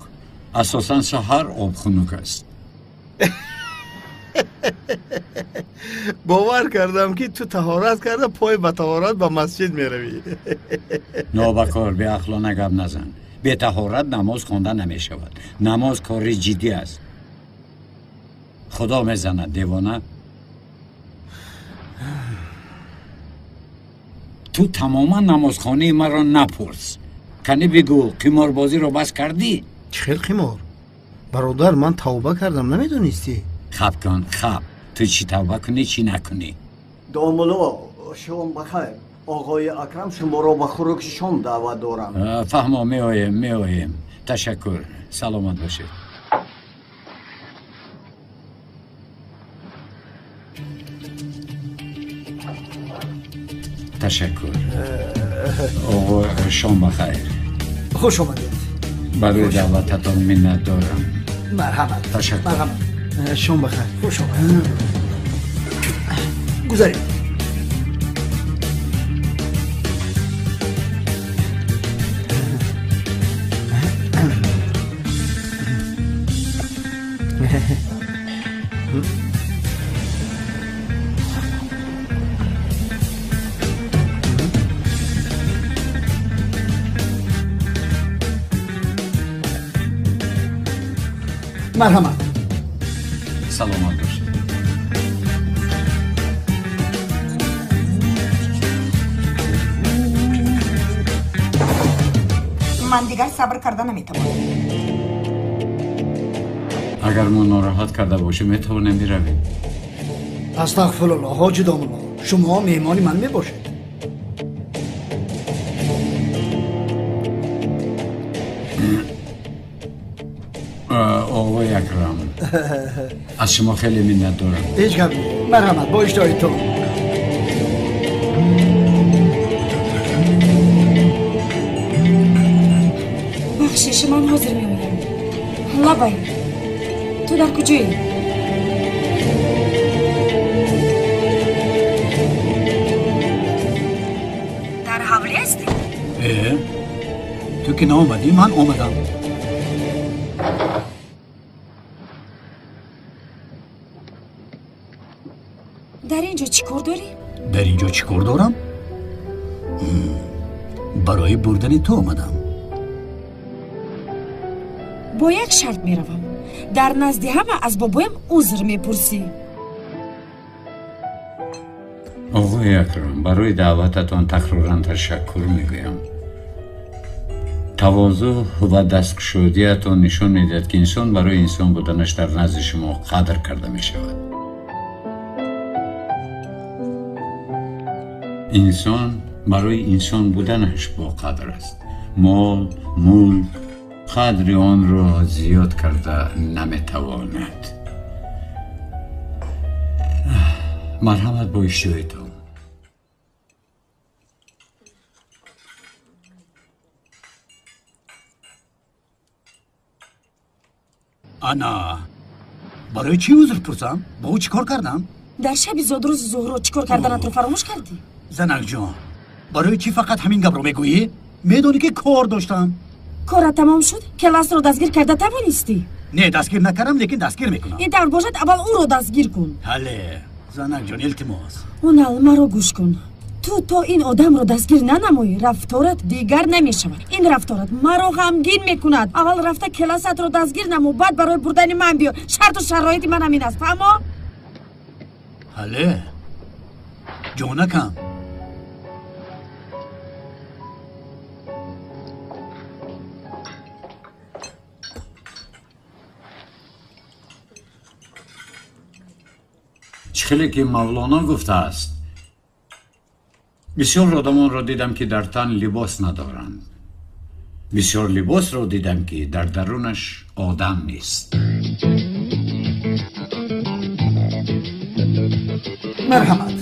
Асосан саҳар об хунук аст.
Бовар кардам, ки ту таҳорат карда пой ба таҳорат ба масҷид меравӣ.
Нобакор, беақлона гап назан. Бетаҳорат намоз хонда намешавад. Намоз кори ҷиддӣ аст. Худо мезанад, девона. Ту тамоман намозхонии маро напурс. Кани бигӯ, қиморбозиро бас кардӣ?
Чӣ хел қимор? Бародар, ман тавба кардам, намедонистӣ?
Хаб кун, хаб. Ту чӣ тавба кунӣ, чӣ накунӣ?
Домулло, шом бахайр. Оғои Акрам шуморо ба хӯроки шом даъват дорам.
Фаҳмо, меоем, меоем. Ташаккур, саломат бошед. Ташаккур. Оғо, шом бахайр.
Хуш омадед.
Барои даъвататон миннат дорам.
Марҳамат.
Ташаккур.
Марҳамат.
Шом бахайр.
Хуш омадед. Гузаред. Марҳамат.
Саломат бошед.
Ман дигар сабр карда наметавонам.
Агар мо нороҳат карда бошем, метавонем биравем.
Астағфируллоҳ, ҳоҷи домулло, шумо меҳмони ман мебошед.
Оғои Акрам, аз шумо хеле миннат дорам.
Ҳеҷ гап не. Марҳамат, бо иштиҳоитон.
Бахшиш, ман ҳозир меоям. Лабай, ту дар куҷоӣ?
Дар ҳавлӣ ҳастӣ?
Э, ту ки наомадӣ, ман омадам.
Дар ин ҷо чӣ кор дорӣ?
Дар ин ҷо чӣ кор дорам? Барои бурдани ту омадам.
Бо як шарт меравам. Дар назди ҳама аз бобоям узр мепурсӣ.
Оғои Акрам, барои даъвататон такроран ташаккур мегӯям. Тавозӯъ ва дасткушодиятон нишон медиҳад, ки инсон барои инсон буданаш дар назди шумо қадр карда мешавад. Инсон барои инсон буданаш боқадр аст. Мол, мулк қадри онро зиёд карда наметавонад. Марҳамат, бо иштиҳоитон.
Ана, барои чӣ узр пурсам? Бо ӯ чӣ кор кардам?
Дар шаби зодрӯзи Зуҳро чӣ кор карданатро фаромӯш кардӣ?
Занакҷон, барои чӣ фақат ҳамин гапро мегӯӣ? Медонӣ ки кор доштам.
Корат тамом шуд? Келасро дастгир карда тавонистӣ?
Не, дастгир накардам, лекин дастгир мекунам.
Ин тавр бошад, аввал ӯро дастгир кун.
Ҳале, занакҷон, илтимос.
Унал, маро гӯш кун. Ту то ин одамро дастгир нанамоӣ, рафторат дигар намешавад. Ин рафторат маро ғамгин мекунад. Аввал рафта келасатро дастгир намо, баъд барои бурдани ман биё. Шарту шароити ман ҳамин аст, фаҳмо?
Ҳале, ҷонакам.
Чӣ хеле ки Мавлоно гуфтааст, бисёр одамонро дидам ки дар тан либос надоранд, бисёр либосро дидам ки дар дарунаш одам нест.
Марҳамат.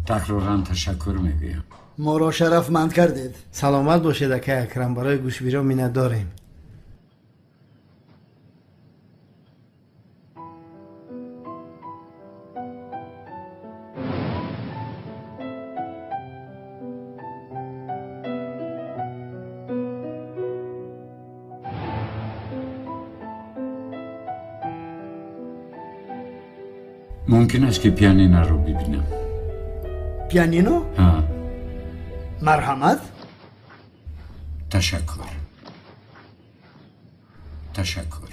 Такроран ташаккур мегӯям.
Моро шарафманд кардед.
Саломат бошед, акай Акрам, барои гӯшбиро миннатдорем.
Мумкин аст ки пианиноро бибинам?
Пианино?
Ҳа.
Марҳамат.
Ташаккур. Ташаккур.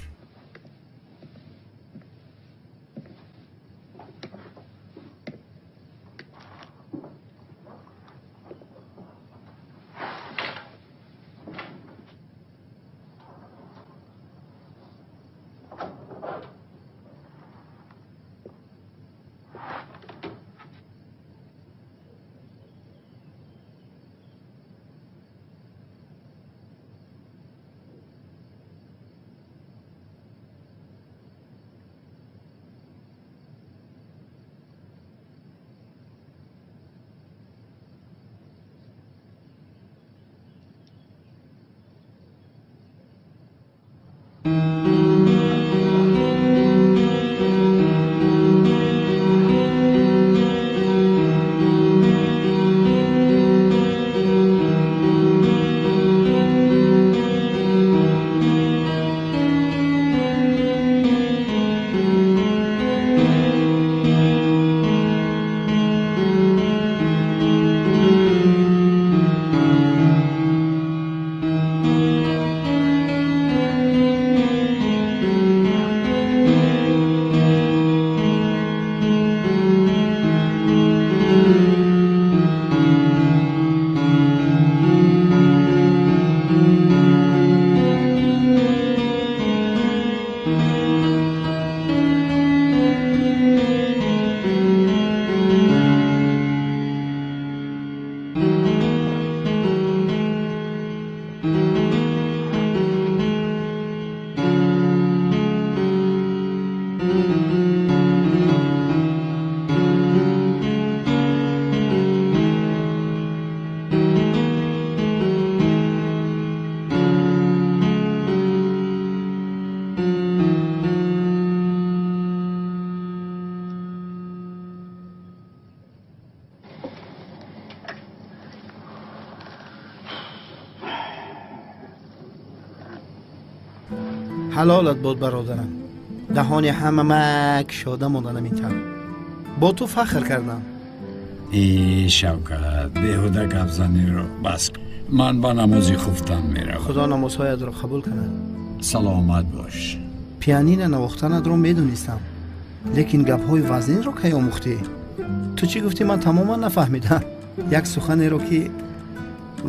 Ҳалолат бод бародарам. Даҳони ҳама мак шода монданам ин тавр. Бо ту фахр кардам.
Э Шавкат, беҳуда гапзаниро бас кун. Ман ба намози хуфтан меравам.
Худо намозҳоятро қабул кунад.
Саломат бош.
Пианино навохтанатро медонистам, лекин гапҳои вазнинро кай омӯхтӣ? Ту чӣ гуфтӣ, ман тамоман нафаҳмидам. Як суханеро ки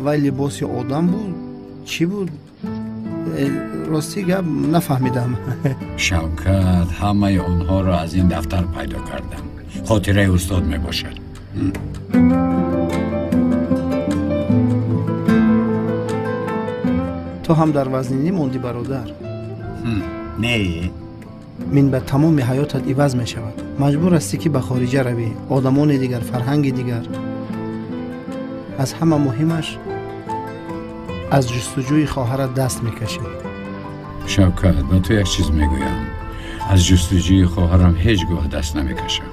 вай либоси одам буд, чӣ буд? Ростӣ гап нафаҳмидам.
Шавкат, ҳамаи онҳоро аз ин дафтар пайдо кардам. Хотираи устод мебошад.
Ту ҳам дар вазнинӣ мондӣ бародар.
Не.
Мин ба тамоми ҳаётат иваз мешавад. Маҷбур ҳастӣ ки ба хориҷа равӣ, одамони дигар, фарҳанги дигар. Аз ҳама муҳимаш аз ҷустуҷӯи хоҳарат даст мекашӣ.
Шавкат, ба ту як чиз мегӯям. Аз ҷустуҷӯи хоҳарам ҳеҷ гоҳ даст намекашам.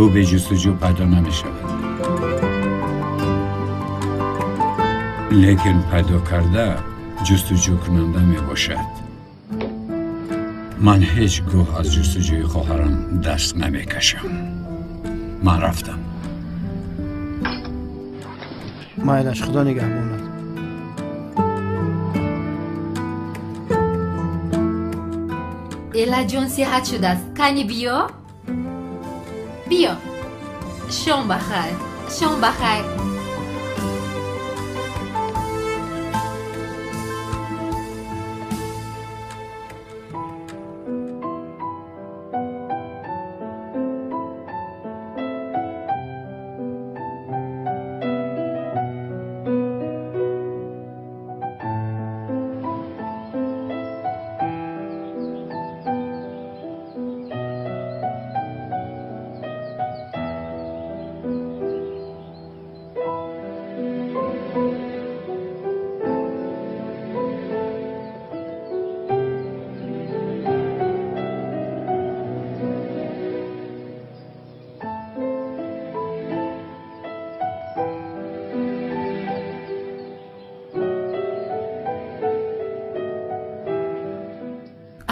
Ӯ бе ҷустуҷӯ пайдо намешавад. Лекин пайдо карда ҷустуҷӯкунанда мебошад. Ман ҳеҷ гоҳ аз ҷустуҷӯи хоҳарам даст намекашам. Ман рафтам.
Майлаш, Худо нигаҳбонад.
Элаҷон сиҳат шудааст. Кани биё? Биё. Шом ба хайр. Шом ба хайр.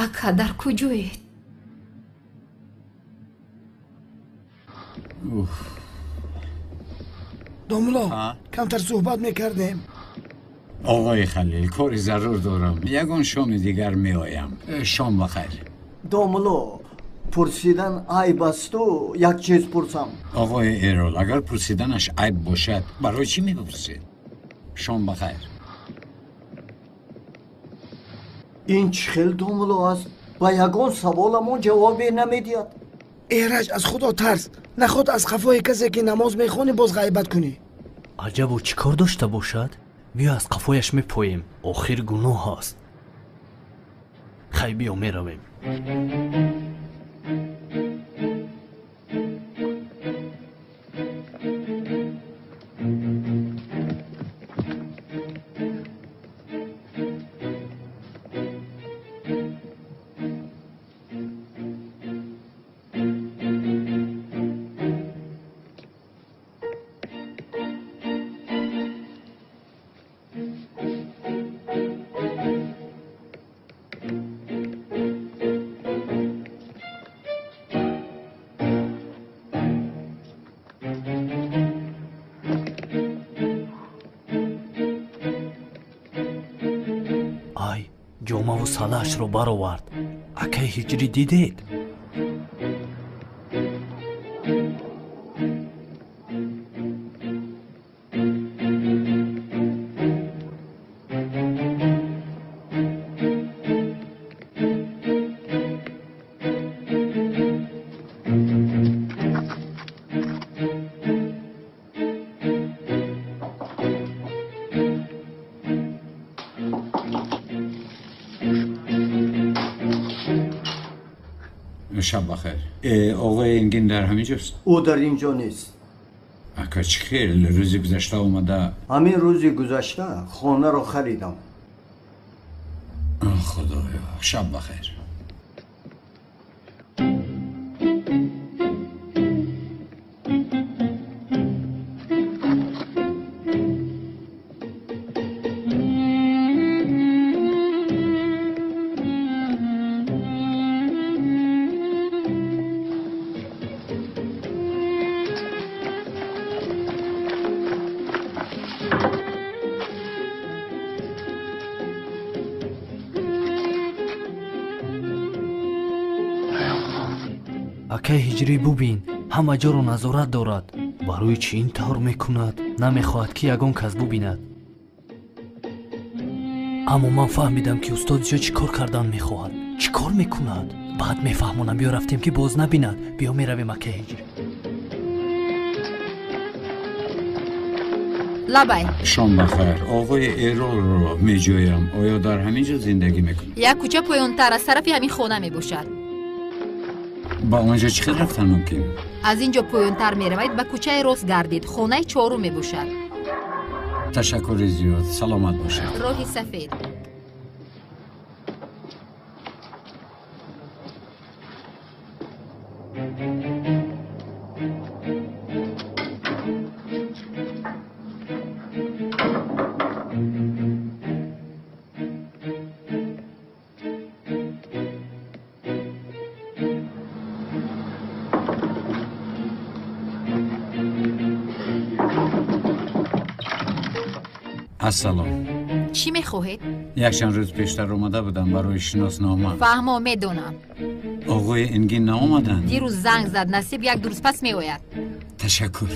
Ака, дар куҷоед?
Домулло, камтар суҳбат мекардем.
Оғои Халил, кори зарур дорам. Ягон шоми дигар меоям. Шом ба хайр.
Домулло, пурсидан айб асту, як чиз пурсам.
Оғои Эрол, агар пурсиданаш айб бошад, барои чӣ мепурсед? Шом ба хайр.
Ин чӣ хел домулло аст? Ба ягон саволамон ҷавобе намедиҳад.
Эраҷ, аз Худо тарс. Наход аз қафои касе ки намоз мехонӣ боз ғайбат кунӣ.
Аҷаб, ӯ чӣ кор дошта бошад? Биё аз қафояш мепоем. Охир гуноҳ аст. Хай, биё меравем. Ҷомаву салаашро баровард. Акаи ҳиҷрӣ дидед?
Шаб бахайр. Оғои Энгин дар ҳамин ҷост?
Ӯ дар ин ҷо нест.
Ака, чӣ хел? Рӯзи гузашта омада.
Ҳамин рӯзи гузашта хонаро харидам.
Худоё, шаб бахайр.
Акай ҳиҷрӣ бубин, ҳама ҷоро назорат дорад. Барои чӣ ин тавр мекунад? Намехоҳад ки ягон кас бубинад. Аммо ман фаҳмидам ки устод Зиё чӣ кор кардан мехоҳад, чӣ кор мекунад. Баъд мефаҳмонам. Биё рафтем ки боз набинад. Биё меравем акай ҳиҷрӣ.
Лабай.
Шом бахайр. Оғои Эролро меҷӯям. Оё дар ҳамин ҷо зиндагӣ мекунад?
Як кӯча поёнтар аз тарафи ҳамин хона мебошад.
Ба он ҷо чӣ хел рафтан мумкин?
Аз ин ҷо поёнтар меравед, ба кӯчаи рост гардид. Хонаи чорум мебошад.
Ташаккури зиёд. Саломат бошед.
Роҳи сафед.
Ассалом.
Чӣ мехоҳед?
Якчанд рӯз пештар омада будам барои шиноснома.
Фаҳмо, медонам.
Оғои Энгин наомаданд?
Дирӯз занг зад, насиб як ду рӯз пас меояд.
Ташаккур.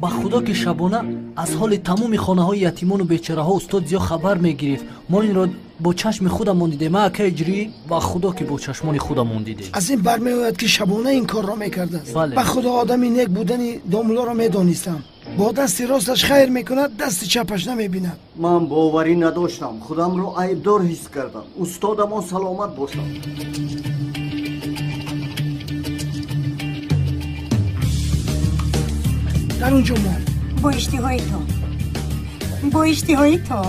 Ба худо ки шабона аз ҳоли тамоми хонаҳои ятимону бечораҳо устод Зиё хабар мегирифт. Мо инро бо чашми худамон дидем. Акай ҳиҷрӣ, ба худо ки бо чашмони худамон дидем.
Аз ин бармеояд ки шабона ин корро мекардааст. Ба худо одами нек будани домулоро медонистам. Бо дасти росташ хайр мекунад, дасти чапаш намебинад.
Ман боварӣ надоштам, худамро айбдор ҳис кардам. Устодамон саломат бошад.
Дар он ҷо мон.
Бо иштиҳои то. Бо иштиҳои то.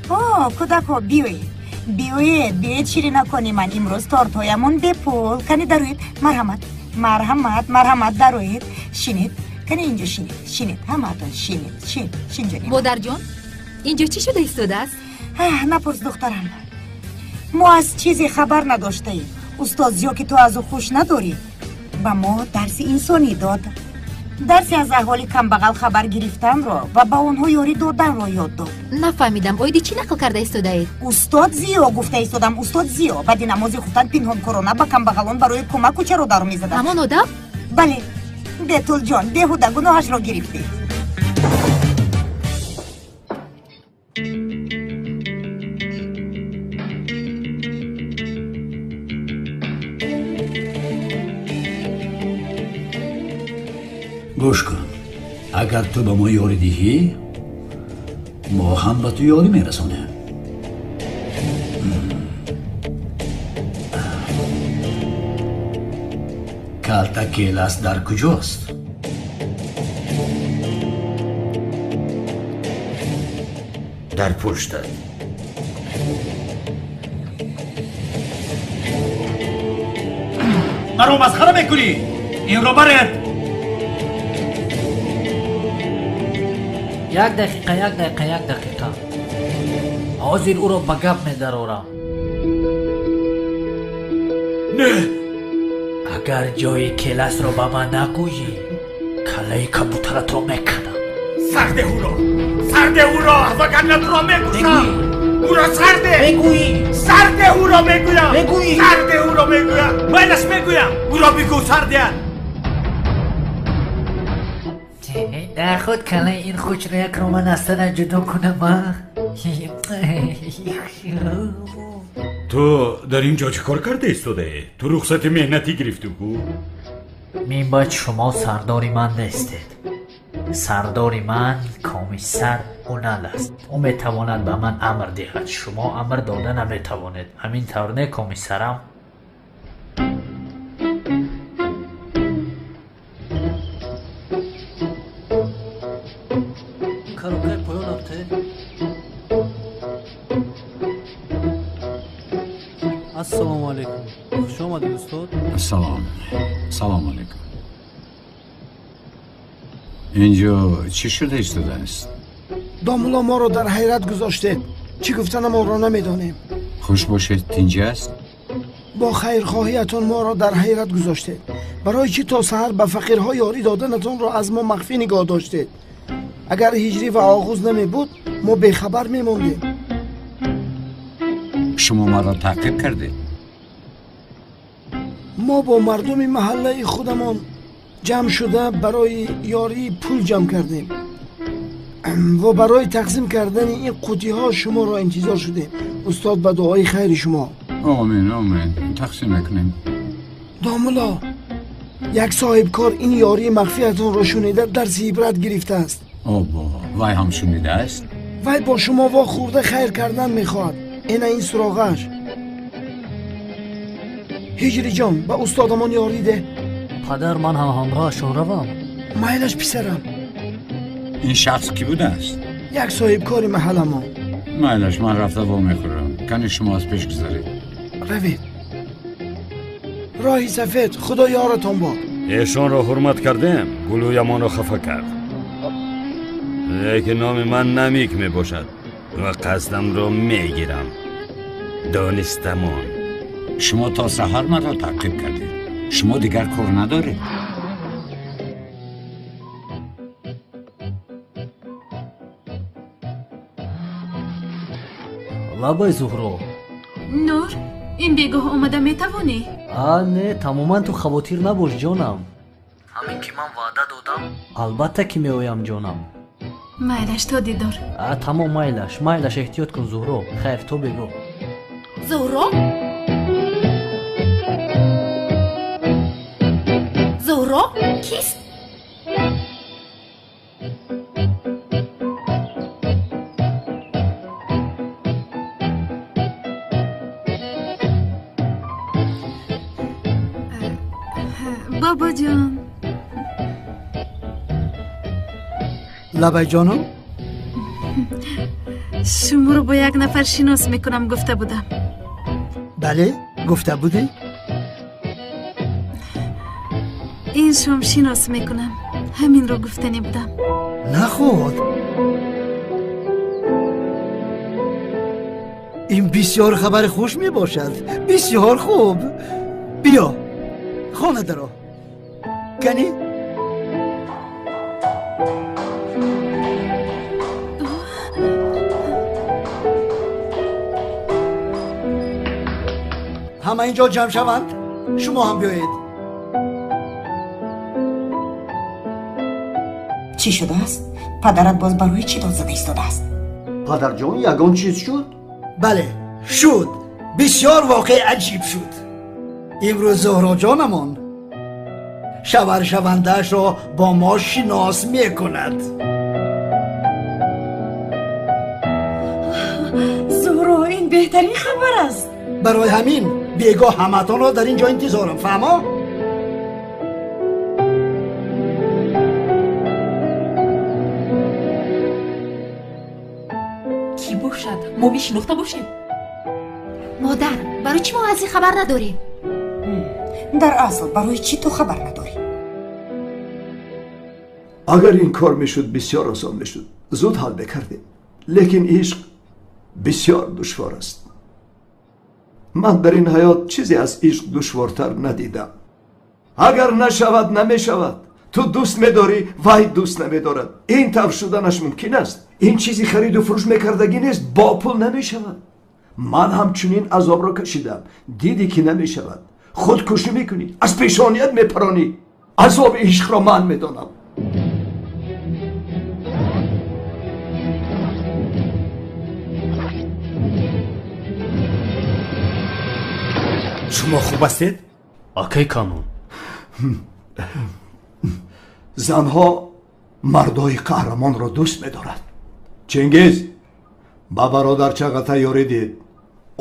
О, кӯдакҳо, биёед. Биёед, биёед ширинакони ман. Имрӯз тортҳоямон бепул. Кани дароед. Марҳамат, марҳамат, марҳамат, дароед. Шинед. Кани инҷо шинед, шинед. Ҳамаатон шинед, шин, шин ҷонем.
Модарҷон, инҷо чӣ шуда истодааст?
Напурс, духтарам. Мо аз чизе хабар надоштаем. Устод Зиё ки ту аз ӯ хуш надорӣ, ба мо дарси инсонӣ дод. Дарси аз аҳволи камбағал хабар гирифтанро ва ба онҳо ёрӣ доданро ёд дод.
Нафаҳмидам, оиди чӣ нақл карда истодаед?
Устод Зиё гуфта истодам. Устод Зиё баъди намози хуфтан пинҳонкорона ба камбағалон барои кӯмак кӯчаро дару мезаданд.
Ҳамон одам?
Бале. Бетулҷон, беҳуда гуноҳашро гирифтӣ.
Гӯш кун, агар ту ба мо ёрӣ диҳӣ, мо ҳам ба ту ёрӣ мерасонем. Калта Келас дар куҷост?
Дар пуштат.
Маро масхара мекунӣ? Инро баред!
Як дақиқа, як дақиқа, як дақиқа. Ҳозир ӯро ба гап медарорам.
Не!
Агар ҷои Келасро ба ман нагӯӣ, каллаи кабутаратро меканам.
Сарде ӯро! Сарде ӯро! Вагарна туро мекушам! Ӯро сарде!
Мегӯӣ!
Сарде ӯро мегӯям!
Мегӯӣ!
Сарде ӯро мегӯям! Майлаш мегӯям! Ӯро бигӯ сардеат!
Дар худ каллаи ин хучраякро ман аз тана ҷудо кунам.
Ту дар ин ҷо чӣ кор карда истодаӣ? Ту рухсати меҳнатӣ гирифтӣ ку?
Минбаъд шумо сардори ман нестед. Сардори ман комиссар Унал аст. Ӯ метавонад ба ман амр диҳад. Шумо амр дода наметавонед. Ҳамин тавр не, комиссарам? Коробкаи поён абте.
Ассалому алайкум. Хуш омадед, устод.
Ассалом. Салом алайкум. Инҷо чӣ шуда истодааст?
Домулло моро дар ҳайрат гузоштед. Чӣ гуфтанамонро намедонем.
Хуш бошед, тинҷ аст?
Бо хайрхоҳиятон моро дар ҳайрат гузоштед. Барои чӣ то саҳар ба фақирҳо ёрӣ доданатонро аз мо махфӣ нигоҳ доштед? Агар ҳиҷрӣ ва оғуз намебуд, мо бехабар мемондем.
Шумо маро таъқиб кардед.
Мо бо мардуми маҳаллаи худамон ҷамъ шуда барои ёрии пул ҷамъ кардем ва барои тақсим кардани ин қутиҳо шуморо интизор шудем. Устод, ба дуои хайри шумо.
Омин, омин. Тақсим мекунем.
Домулло, як соҳибкор ин ёрии махфиятонро шунида дарси ибрат гирифтааст.
Обо, вай ҳам шунидааст?
Вай бо шумо вохӯрда хайр кардан мехоҳад. Ина ин суроғааш. Ҳиҷриҷон, ба устодамон ёрӣ деҳ.
Падар, ман ҳам ҳамроҳашон равам.
Майлаш, писарам.
Ин шахс кӣ будааст?
Як соҳибкори маҳалламон.
Майлаш, ман рафта вомехӯрам. Кани шумо аз пеш гузаред.
Равед. Роҳи сафед, худо ёратон бод.
Эшонро ҳурмат кардем, гулӯямонро хафа кард. Лекин номи ман Намик мебошад ва қасдамро мегирам. Донистамон.
Шумо то саҳар маро таъқиб кардед. Шумо дигар кор надоред.
Лабай, Зуҳро.
Нур, ин бегоҳ омада метавонӣ?
А, не, тамоман ту хавотир набош, ҷонам. Ҳамин ки ман ваъда додам, албатта ки меоям, ҷонам.
Майлаш, то дидор.
А, тамом, майлаш, майлаш, эҳтиёт кун, Зуҳро. Хайр, то бегоҳ.
Зуҳро? Зуҳро кист?
Бобоҷон.
Лабайҷоном?
Шуморо бо як нафар шинос мекунам гуфта будам.
Бале, гуфта будӣ?
Ин шом шинос мекунам. Ҳаминро гуфтанӣ будам.
Наход. Ин бисёр хабари хуш мебошад. Бисёр хуб. Биё, хона даро. Кани? Ҳама инҷо ҷамъ шаванд, шумо ҳам биёед.
Чӣ шудааст? Падарат боз барои чӣ дод зада истодааст?
Падарҷон, ягон чиз шуд?
Бале, шуд. Бисёр воқеи аҷиб шуд. Имрӯз Зуҳроҷонамон шаваршавандаашро бо мо шинос мекунад.
Зуҳро, ин беҳтарин хабар аст.
Барои ҳамин бегоҳ ҳаматонро дар ин ҷо интизорам, фаҳмо?
Кӣ бошад? Мо мешинохта бошем? Модар, барои чӣ мо аз ин хабар надорем?
Дар асл барои чӣ ту хабар надорӣ?
Агар ин кор мешуд, бисёр осон мешуд. Зуд ҳал мекардем. Лекин ишқ бисёр душвор аст. Ман дар ин ҳаёт чизе аз ишқ душвортар надидам. Агар нашавад, намешавад. Ту дӯст медорӣ, вай дӯст намедорад. Ин тавр шуданаш мумкин аст. Ин чизи хариду фурӯш мекардагӣ нест, бо пул намешавад. Ман ҳамчунин азобро кашидам. Дидӣ ки намешавад. Худкушӣ мекунӣ, аз пешоният мепаронӣ. Азоби ишқро ман медонам.
Шумо хуб ҳастед?
Акай Канун.
Занҳо мардои қаҳрамонро дӯст медорад. Чингиз, ба бародарчағата ёрӣ диҳед.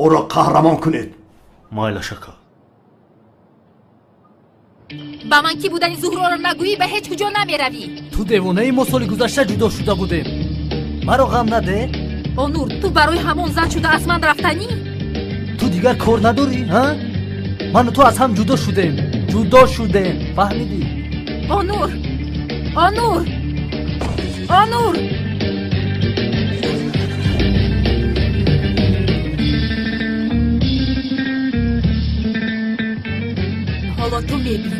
Ӯро қаҳрамон кунед.
Майлаш, ака.
Ба ман кӣ будани Зуҳроро нагӯӣ, ба ҳеҷ куҷо намеравӣ.
Ту девонаи, мо соли гузашта ҷудо шуда будем. Маро ғам наде.
Онур, ту барои ҳамон зан шуда аз ман рафтанӣ?
Ту дигар кор надорӣ, ҳа? Ману ту аз ҳам ҷудо шудем. Ҷудо шудем, фаҳмидӣ?
Онур! Онур! Онур! Ҳоло ту мебинӣ.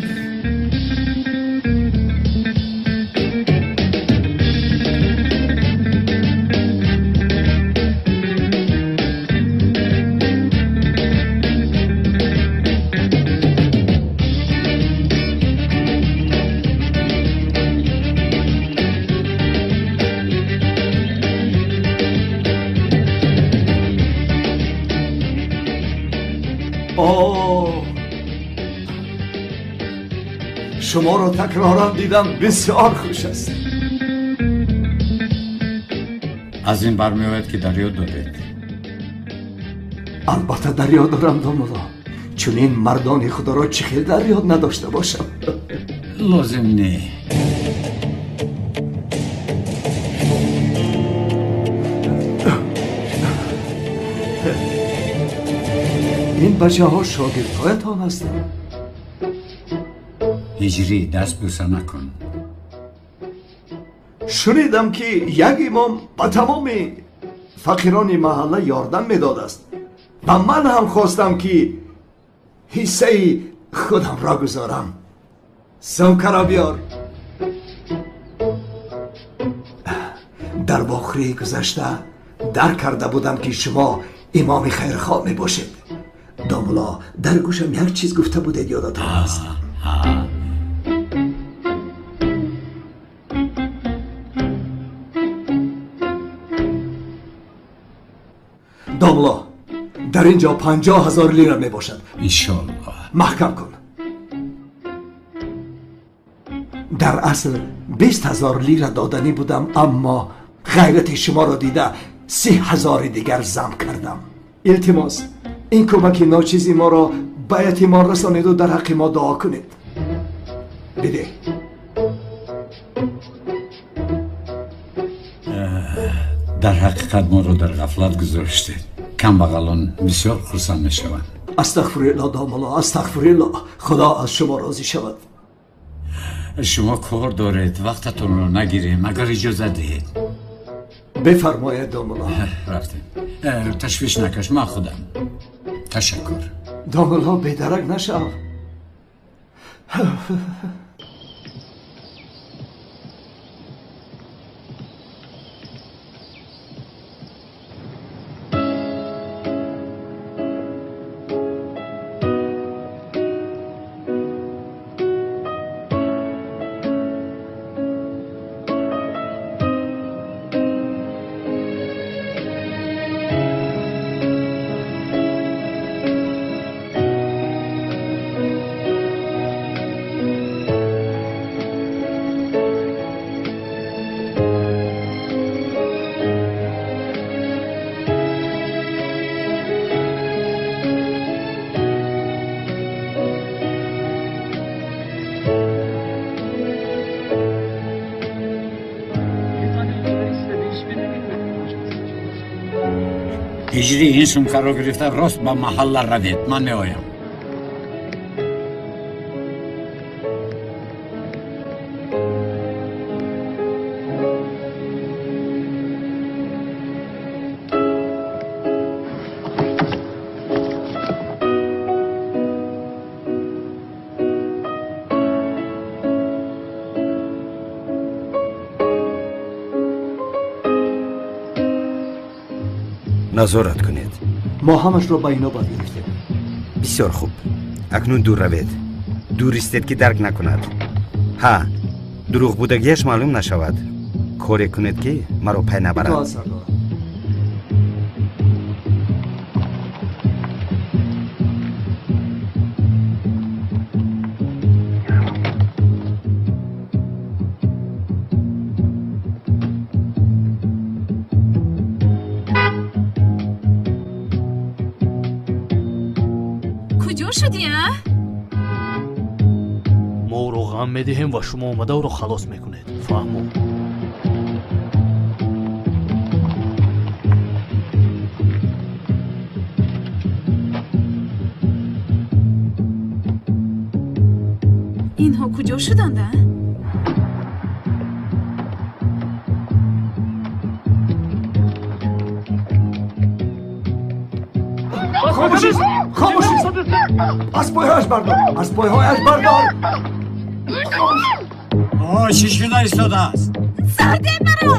О, шуморо такроран дидам бисёр хуш аст.
Аз ин бармеояд ки дар ёд доред.
Албатта дар ёд дорам, домулло. Чунин мардони худоро чӣ хел дар ёд надошта бошам?
Лозим не.
Ин бачаҳо шогирдҳоятон ҳастанд.
Ҳиҷрӣ, даст бӯса накун.
Шунидам ки як имом ба тамоми фақирони маҳалла ёрдам медодааст ва ман ҳам хостам ки ҳиссаи худамро гузорам. Сумкаро биёр. Дар вохӯрии гузашта дарк карда будам ки шумо имоми хайрхоҳ мебошед. Домулло, дар гӯшам як чиз гуфта будед, ёдатон аст? Домулло, дар ин ҷо 50 000 лира мебошад.
Иншоаллоҳ.
Маҳкам кун. Дар асл 20 000 лира доданӣ будам, аммо ғайрати шуморо дида 30 000 дигар зам кардам. Илтимос, ин кӯмаки ночизи моро ба ятимон расонеду дар ҳаққи мо дуо кунед. Бидеҳ.
Дар ҳақиқат моро дар ғафлат гузоштед. Камбағалон бисёр хурсанд мешаванд.
Астағфируллоҳ, домулло, астағфируллоҳ. Худо аз шумо розӣ шавад.
Шумо кор доред, вақтатонро нагирем, агар иҷоза диҳед.
Бифармоед, домулло.
Рафтем. Ташвиш накаш, ман худам. Ташаккур.
Домулло, бедарак нашав.
Ҳиҷрӣ, ин сумкаро гирифта рост ба маҳалла равед. Ман меоям.
Назорат кунед.
Мо ҳамашро ба инобат гирифтем.
Бисёр хуб. Акнун дур равед. Дур истед ки дарк накунад. Ҳа, дурӯғ будагиаш маълум нашавад. Коре кунед ки маро пай набарад.
Итоат, сардор.
Мо ӯро ғам медиҳем ва шумо омада ӯро халос мекунед. Фаҳмо?
Инҳо куҷо шуданд, а?
Хомӯшӣ! Аз пойҳояш бардор! Аз пойҳояш бардор!
Чӣ шуда истодааст?
Сарде маро!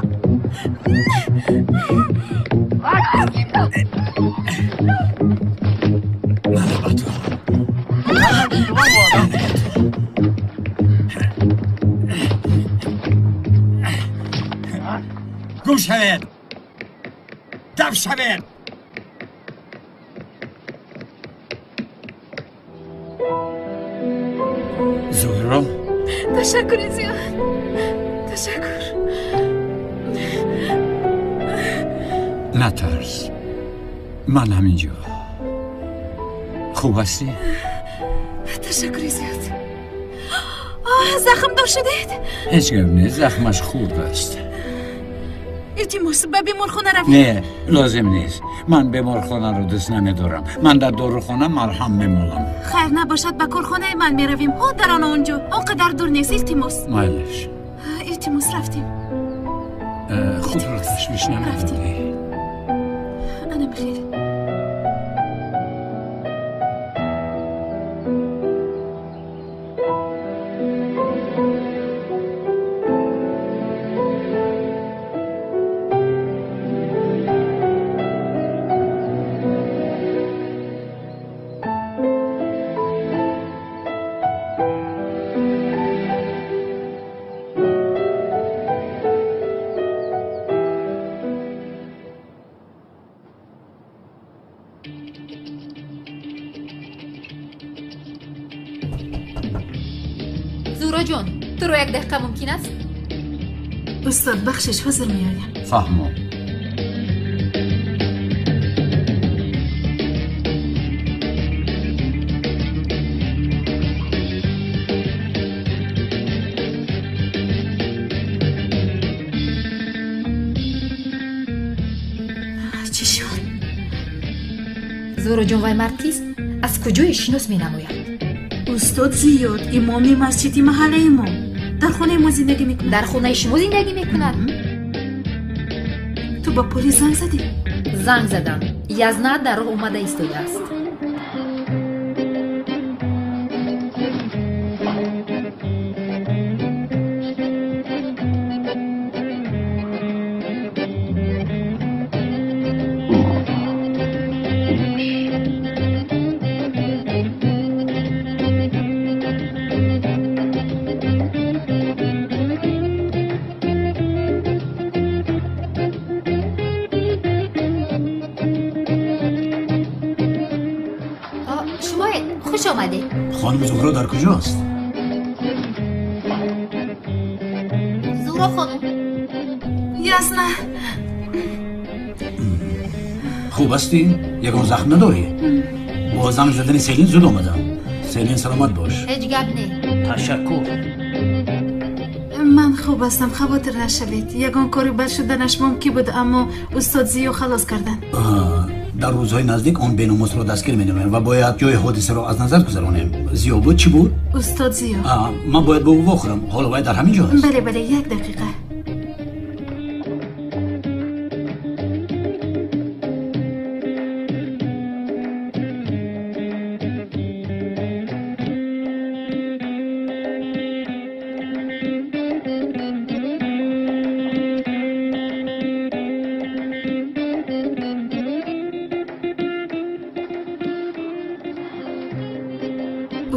Маро ба ту. Гум шавед! Даб шавед! Зуҳро,
ташаккури зиёд, ташаккур.
Натарс, ман ҳаминҷо. Хуб ҳастӣ?
Ташаккури зиёд. Захмдор шудед?
Ҳеҷ гап нест, захмаш хурд аст.
Илтимос, ба беморхона равем.
Не, лозим нест. Ман беморхонаро дӯст намедорам. Ман дар дорухона марҳам мемолам.
Хайр набошад, ба корхонаи ман меравем. Ҳо, дар он онҷо. Он қадар дур нест, илтимос.
Майлаш.
Илтимос, рафтем.
Худро ташвиш намедодӣ.
Ана бихел.
Зуҳроҷон, туро як дақиқа мумкин аст?
Устод, бахшиш, ҳозир меоям.
Фаҳмо.
Чӣ шуд?
Зуҳроҷон, вай мард кист? Аз куҷое шинос менамояд?
Устод Зиёд, имоми масҷиди маҳаллаи мо. Дар хонаи мо зиндагӣ мекунад.
Дар хонаи шумо зиндагӣ мекунад?
Ту ба полис занг задӣ?
Занг задам. Язна дар роҳ омада истодааст.
Хонум Зуҳро дар куҷост?
Зуҳро хонум.
Ясна.
Хуб ҳастӣ? Ягон захм надорӣ? Бо занг задани Селин зуд омадам. Селин, саломат бош.
Ҳеҷ гап не.
Ташаккур.
Ман хуб ҳастам, хавотир нашавед. Ягон кори бад шуданаш мумкин буд, аммо устод Зиё халос карданд.
Дар рӯзҳои наздик он беномусро дастгир менамоем ва бояд ҷои ҳодисаро аз назар гузаронем. Зиё буд, чӣ буд?
Устод Зиё.
Ман бояд бо ӯ вохӯрам. Ҳоло вай дар ҳамин ҷо аст.
Бале, бале, як дақиқа.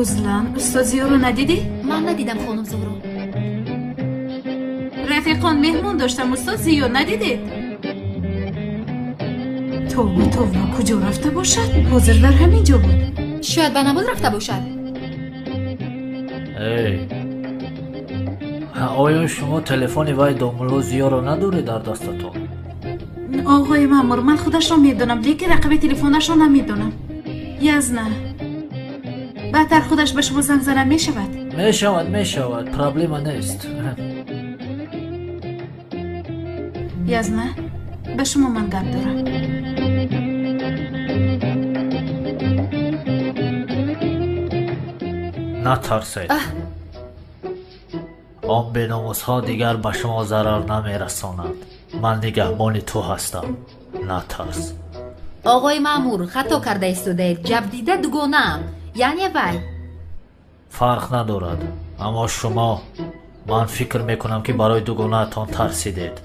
Узлан, устод Зиёро надидӣ?
Ман надидам, хонум Зуҳро.
Рафиқон, меҳмон доштам, устод Зиё надидед? Товба, товба, куҷо рафта бошад? Ҳозир дар ҳамин ҷо буд.
Шояд ба намоз рафта бошад.
Эй, оё шумо телефони вай домулло Зиёро надоред дар дастатон?
Оғои маъмур, ман худашро медонам, лекин рақами телефонашро намедонам. Язна, баъдтар худаш ба шумо занг занам мешавад?
Мешавад, мешавад, проблема нест.
Язна, ба шумо ман гап дорам.
Натарсед. Он беномусҳо дигар ба шумо зарар намерасонанд. Ман нигаҳбони ту ҳастам. Натарс.
Оғои маъмур, хато карда истодаед. Ҷабдида дугонаам. Яъне вай.
Фарқ надорад, аммо шумо, ман фикр мекунам, ки барои дугонаатон тарсидед.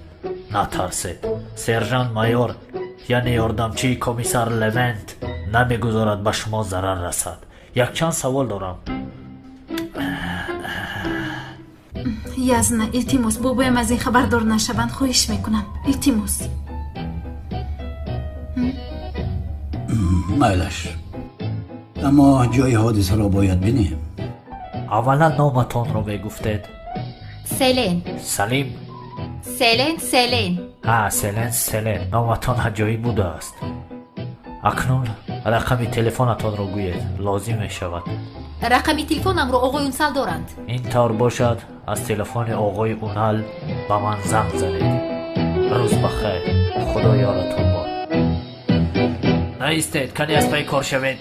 Натарсед. Сержант майор, яъне ёрдамчии комиссар Левент, намегузорад ба шумо зарар расад. Якчанд савол дорам.
Язна, илтимос, бобоям аз ин хабардор нашаванд, хоҳиш мекунам. Илтимос.
Майлаш. Аммо ҷои ҳодисаро бояд бинем.
Аввалан номатонро мегуфтед.
Селен.
Салим.
Селен, Селен.
Ҳа, Селен, Селен. Номатон аҷоиб будааст. Акнун рақами телефонатонро гӯед, лозим мешавад.
Рақами телефонамро оғои Унсал доранд.
Ин тавр бошад, аз телефони оғои Унал ба ман занг занед. Рӯз ба хайр, Худо ёратон бод. Наистед, кани аз пай кор шавед.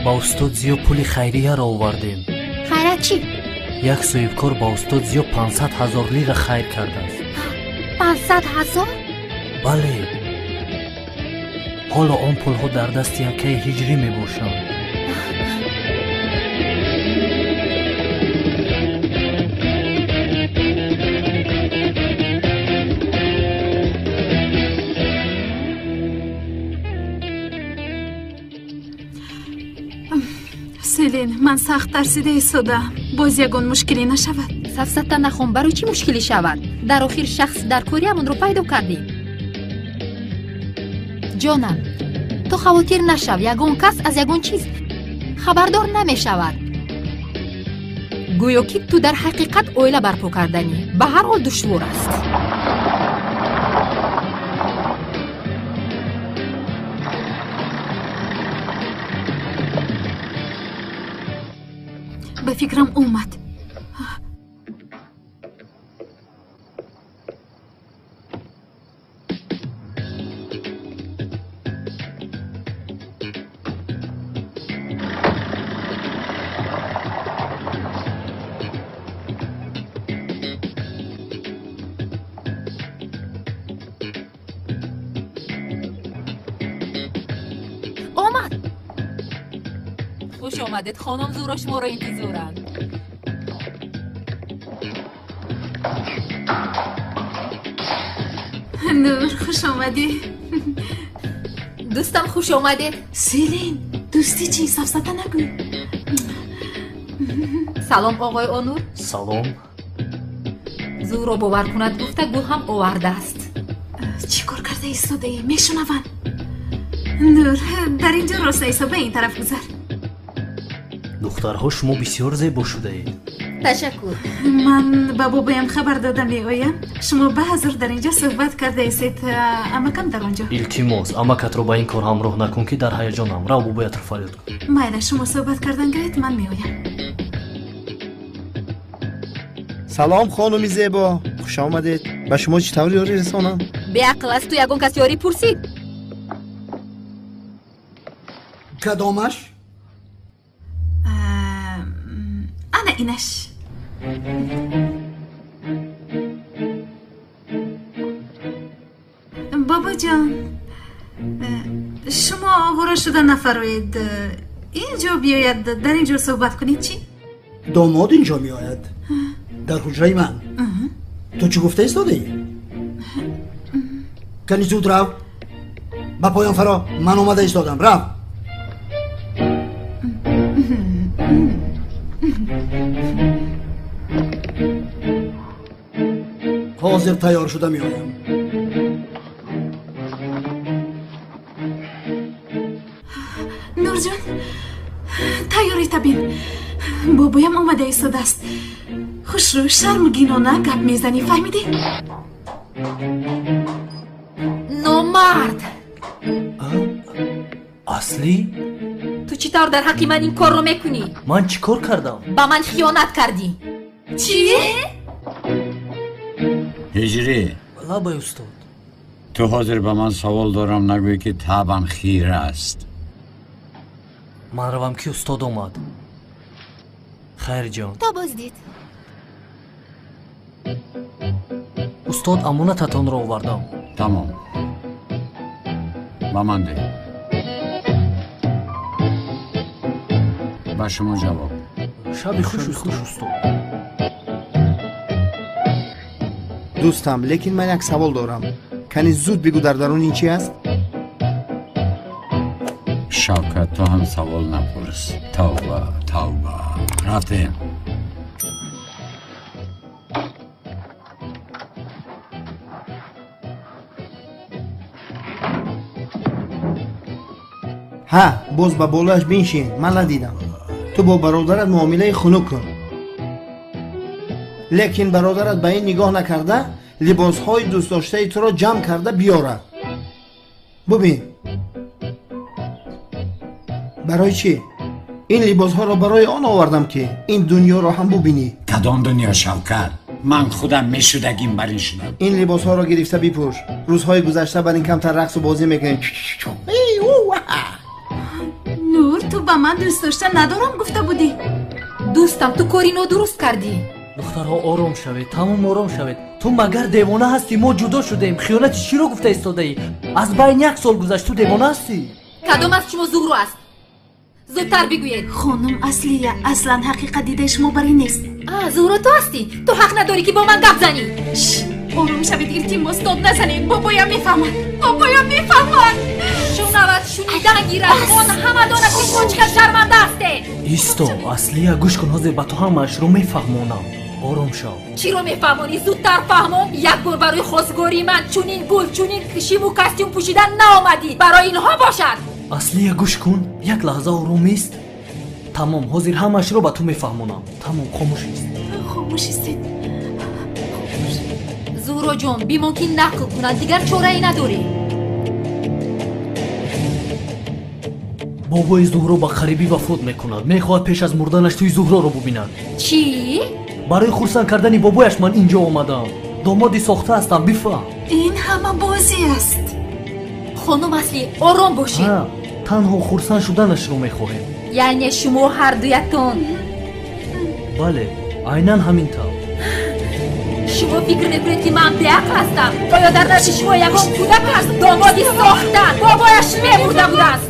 Ба устод Зиё пули хайрияро овардем.
Хайрат чӣ?
Як соҳибкор ба устод Зиё 500 ҳазор лира хайр кардааст.
500 ҳазор?
Бале. Ҳоло он пулҳо дар дасти акаи ҳиҷрӣ мебошанд.
Селин, ман сахт тарсида истодаам. Боз ягон мушкилӣ нашавад.
Сафсата нахон, барои чӣ мушкилӣ шавад? Дар охир шахс дар кориамонро пайдо кардем. Ҷонам, ту хавотир нашав, ягон кас аз ягон чиз хабардор намешавад. Гӯё ки ту дар ҳақиқат оила барпо карданӣ. Ба ҳар ҳол душвор аст.
Ба фикрам омад.
Омад. Хуш омадед, хонум Зуро шуморо интизоранд.
Нур, хуш омадӣ.
Дӯстам, хуш омадед.
Селин, дӯстӣ чӣ? Сафсата нагӯй.
Салом, оғои Онур.
Салом.
Зуро бовар кунад гуфта гул ҳам овардааст.
Чӣ кор карда истодаӣ? Мешунаванд. Нур, дар ин ҷо рост наисто, ба ин тараф гузар.
Духтарҳо, шумо бисёр зебо шудаед.
Ташаккур.
Ман ба бобоям хабар дода меоям. Шумо баъзур дар ин ҷо суҳбат кардаистед, амакам дар он ҷо.
Илтимос, амакатро ба ин кор ҳамроҳ накун, ки дар ҳаяҷонам. Рав бобоятро фарёд кун.
Майла, шумо суҳбат кардан гиред, ман меоям.
Салом, хонуми зебо, хуш омадед. Ба шумо чӣ тавр ёрӣ расонам?
Беақл, аз ту ягон кас ёрӣ пурсид?
Кадомаш?
Ана инаш. Бобоҷон, шумо овора шуда нафароед. Инҷо биёяд, дар ин ҷо суҳбат кунед чӣ?
Домод инҷо меояд, дар ҳуҷраи ман. Ту чӣ гуфта истодаӣ? Кани зуд рав, ба поён фаро, ман омада истодам, рав. Ҳозир тайёр шуда меоям.
Нурҷон, тайёрита бин. Бобоям омада истодааст. Хушрӯ, шармгинона гап мезанӣ, фаҳмидӣ?
Номард!
Аслӣ?
Ту чӣ тавр дар ҳаққи ман ин корро мекунӣ?
Ман чӣ кор кардам?
Ба ман хиёнат кардӣ.
Чӣ?
Ҳиҷрӣ.
Лабай, устод.
Ту ҳозир ба ман савол дорам, нагӯй ки табам хира аст.
Ман равам ки устод омад. Хайрҷон.
То боздид.
Устод, амонататонро овардам.
Тамом, ба ман деҳ. Ба шумо ҷавоб.
Шаби хуш, устод.
Дӯстам, лекин ман як савол дорам. Кани зуд бигӯ, дар дарун ин чи аст?
Шавкат, ту ҳам савол напурс. Тавба, тавба. Рафтем.
Ҳа, боз ба болояш биншин, ман надидам. Ту бо бародарат муомилаи хунук кун. Лекин бародарат ба ин нигоҳ накарда, либосҳои дӯстдоштаи туро ҷамъ карда биёрад. Бубин. Барои чӣ? Ин либосҳоро барои он овардам, ки ин дунёро ҳам бубинӣ.
Кадом дунё, Шавкат? Ман худам мешудагим бар ин шудам.
Ин либосҳоро гирифта бипӯш. Рӯзҳои гузашта бар ин камтар рақсу бозӣ мекунем.
Нур, ту ба ман дӯст дошта надорам гуфта будӣ.
Дӯстам, ту кори нодуруст кардӣ.
Духтарҳо, ором шавед, тамом ором шавед. Ту магар девона ҳастӣ? Мо ҷудо шудаем. Хиёнати чиро гуфта истодаӣ? Аз байн як сол гузашт, ту девона ҳастӣ?
Кадом аз шумо Зуҳро аст? Зудтар бигӯед.
Хонум Аслия, аслан ҳақиқат дидаи шумо бар ин нест.
Зуҳро, ту ҳастӣ? Ту ҳақ надорӣ, ки бо ман гап занӣ.
Ором шавед, илтимос, дод назанед. Бобоям мефаҳмад, бобоям мефаҳмад.
Шунавад, шунидан гирад. Он ҳама донад, ки шумо чӣ қадр шарманда ҳастед.
Исто, Аслия, гӯш кун, ҳозир ба ту ҳамаашро мефаҳмонам. Ором шав.
Чиро мефаҳмонӣ? Зудтар фаҳмон. Як бор барои хостгории ман чунин гул, чунин шиму костюм пӯшидан наомадӣ. Барои инҳо бошад.
Аслия, гӯш кун, як лаҳза ором ист. Тамом, ҳозир ҳамаашро ба ту мефаҳмонам. Тамом, хомӯш ист.
Хомӯш истед.
Зуҳроҷон, бимон, ки нақл кунад, дигар чорае надорӣ.
Бобои Зуҳро ба қарибӣ вафот мекунад. Мехоҳад пеш аз мурданаш тӯи Зуҳроро бубинад.
Чӣ?
Барои хурсанд кардани бобояш ман инҷо омадаам. Домоди сохта ҳастам, бифаҳм.
Ин ҳама бозӣ аст.
Хонум Асли, ором бошед.
Танҳо хурсанд шуданашро мехоҳем.
Яъне шумо ҳардуятон?
Бале, айнан ҳамин тавр.
Шумо фикр мекунед, ки ман беақл ҳастам? Оё дар назди шумо ягон кӯдак аст? Домоди сохта, бобояш мемурда будааст.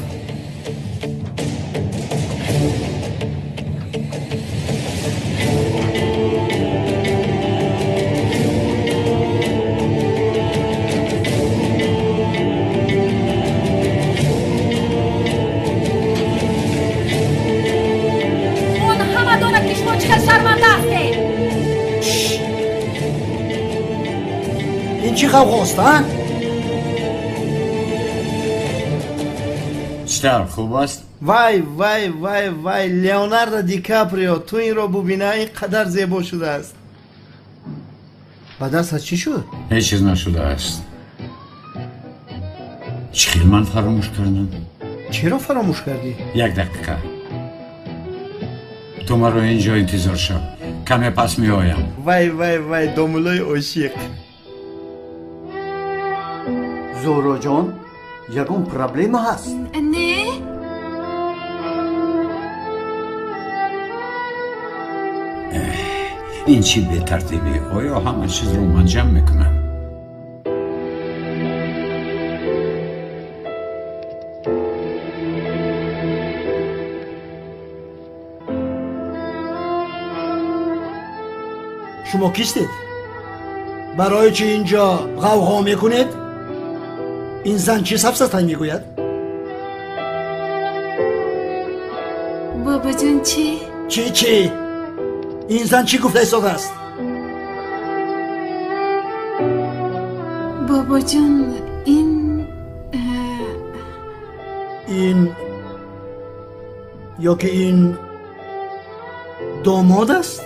Он ҳама донад, ки шумо чӣ қадр шарманда ҳастед.
Ин чӣ ғавғост, а?
Чӣ тавр, хуб аст?
Вай, вай, вай, вай, Леонардо Ди Каприо, ту инро бубина, ин қадар зебо шудааст. Ба дастат чӣ шуд?
Ҳеҷ чиз нашудааст. Чӣ хел ман фаромӯш кардам?
Чиро фаромӯш кардӣ?
Як дақиқа. Ту маро инҷо интизор шав. Каме пас меоям.
Вай, вай, вай, домулои ошиқ.
Зуҳроҷон, ягон проблема ҳаст?
Не.
Ин чӣ бетартибӣ? Оё ҳама чизро ман ҷамъ мекунам?
Шумо кистед? Барои чӣ инҷо ғавғо мекунед? Ин зан чӣ сафсатай мегӯяд?
Бобоҷон, чӣ?
Чӣ, чӣ? Ин зан чӣ гуфта истодааст?
Бобоҷон, ин
ин ё ки ин домод аст?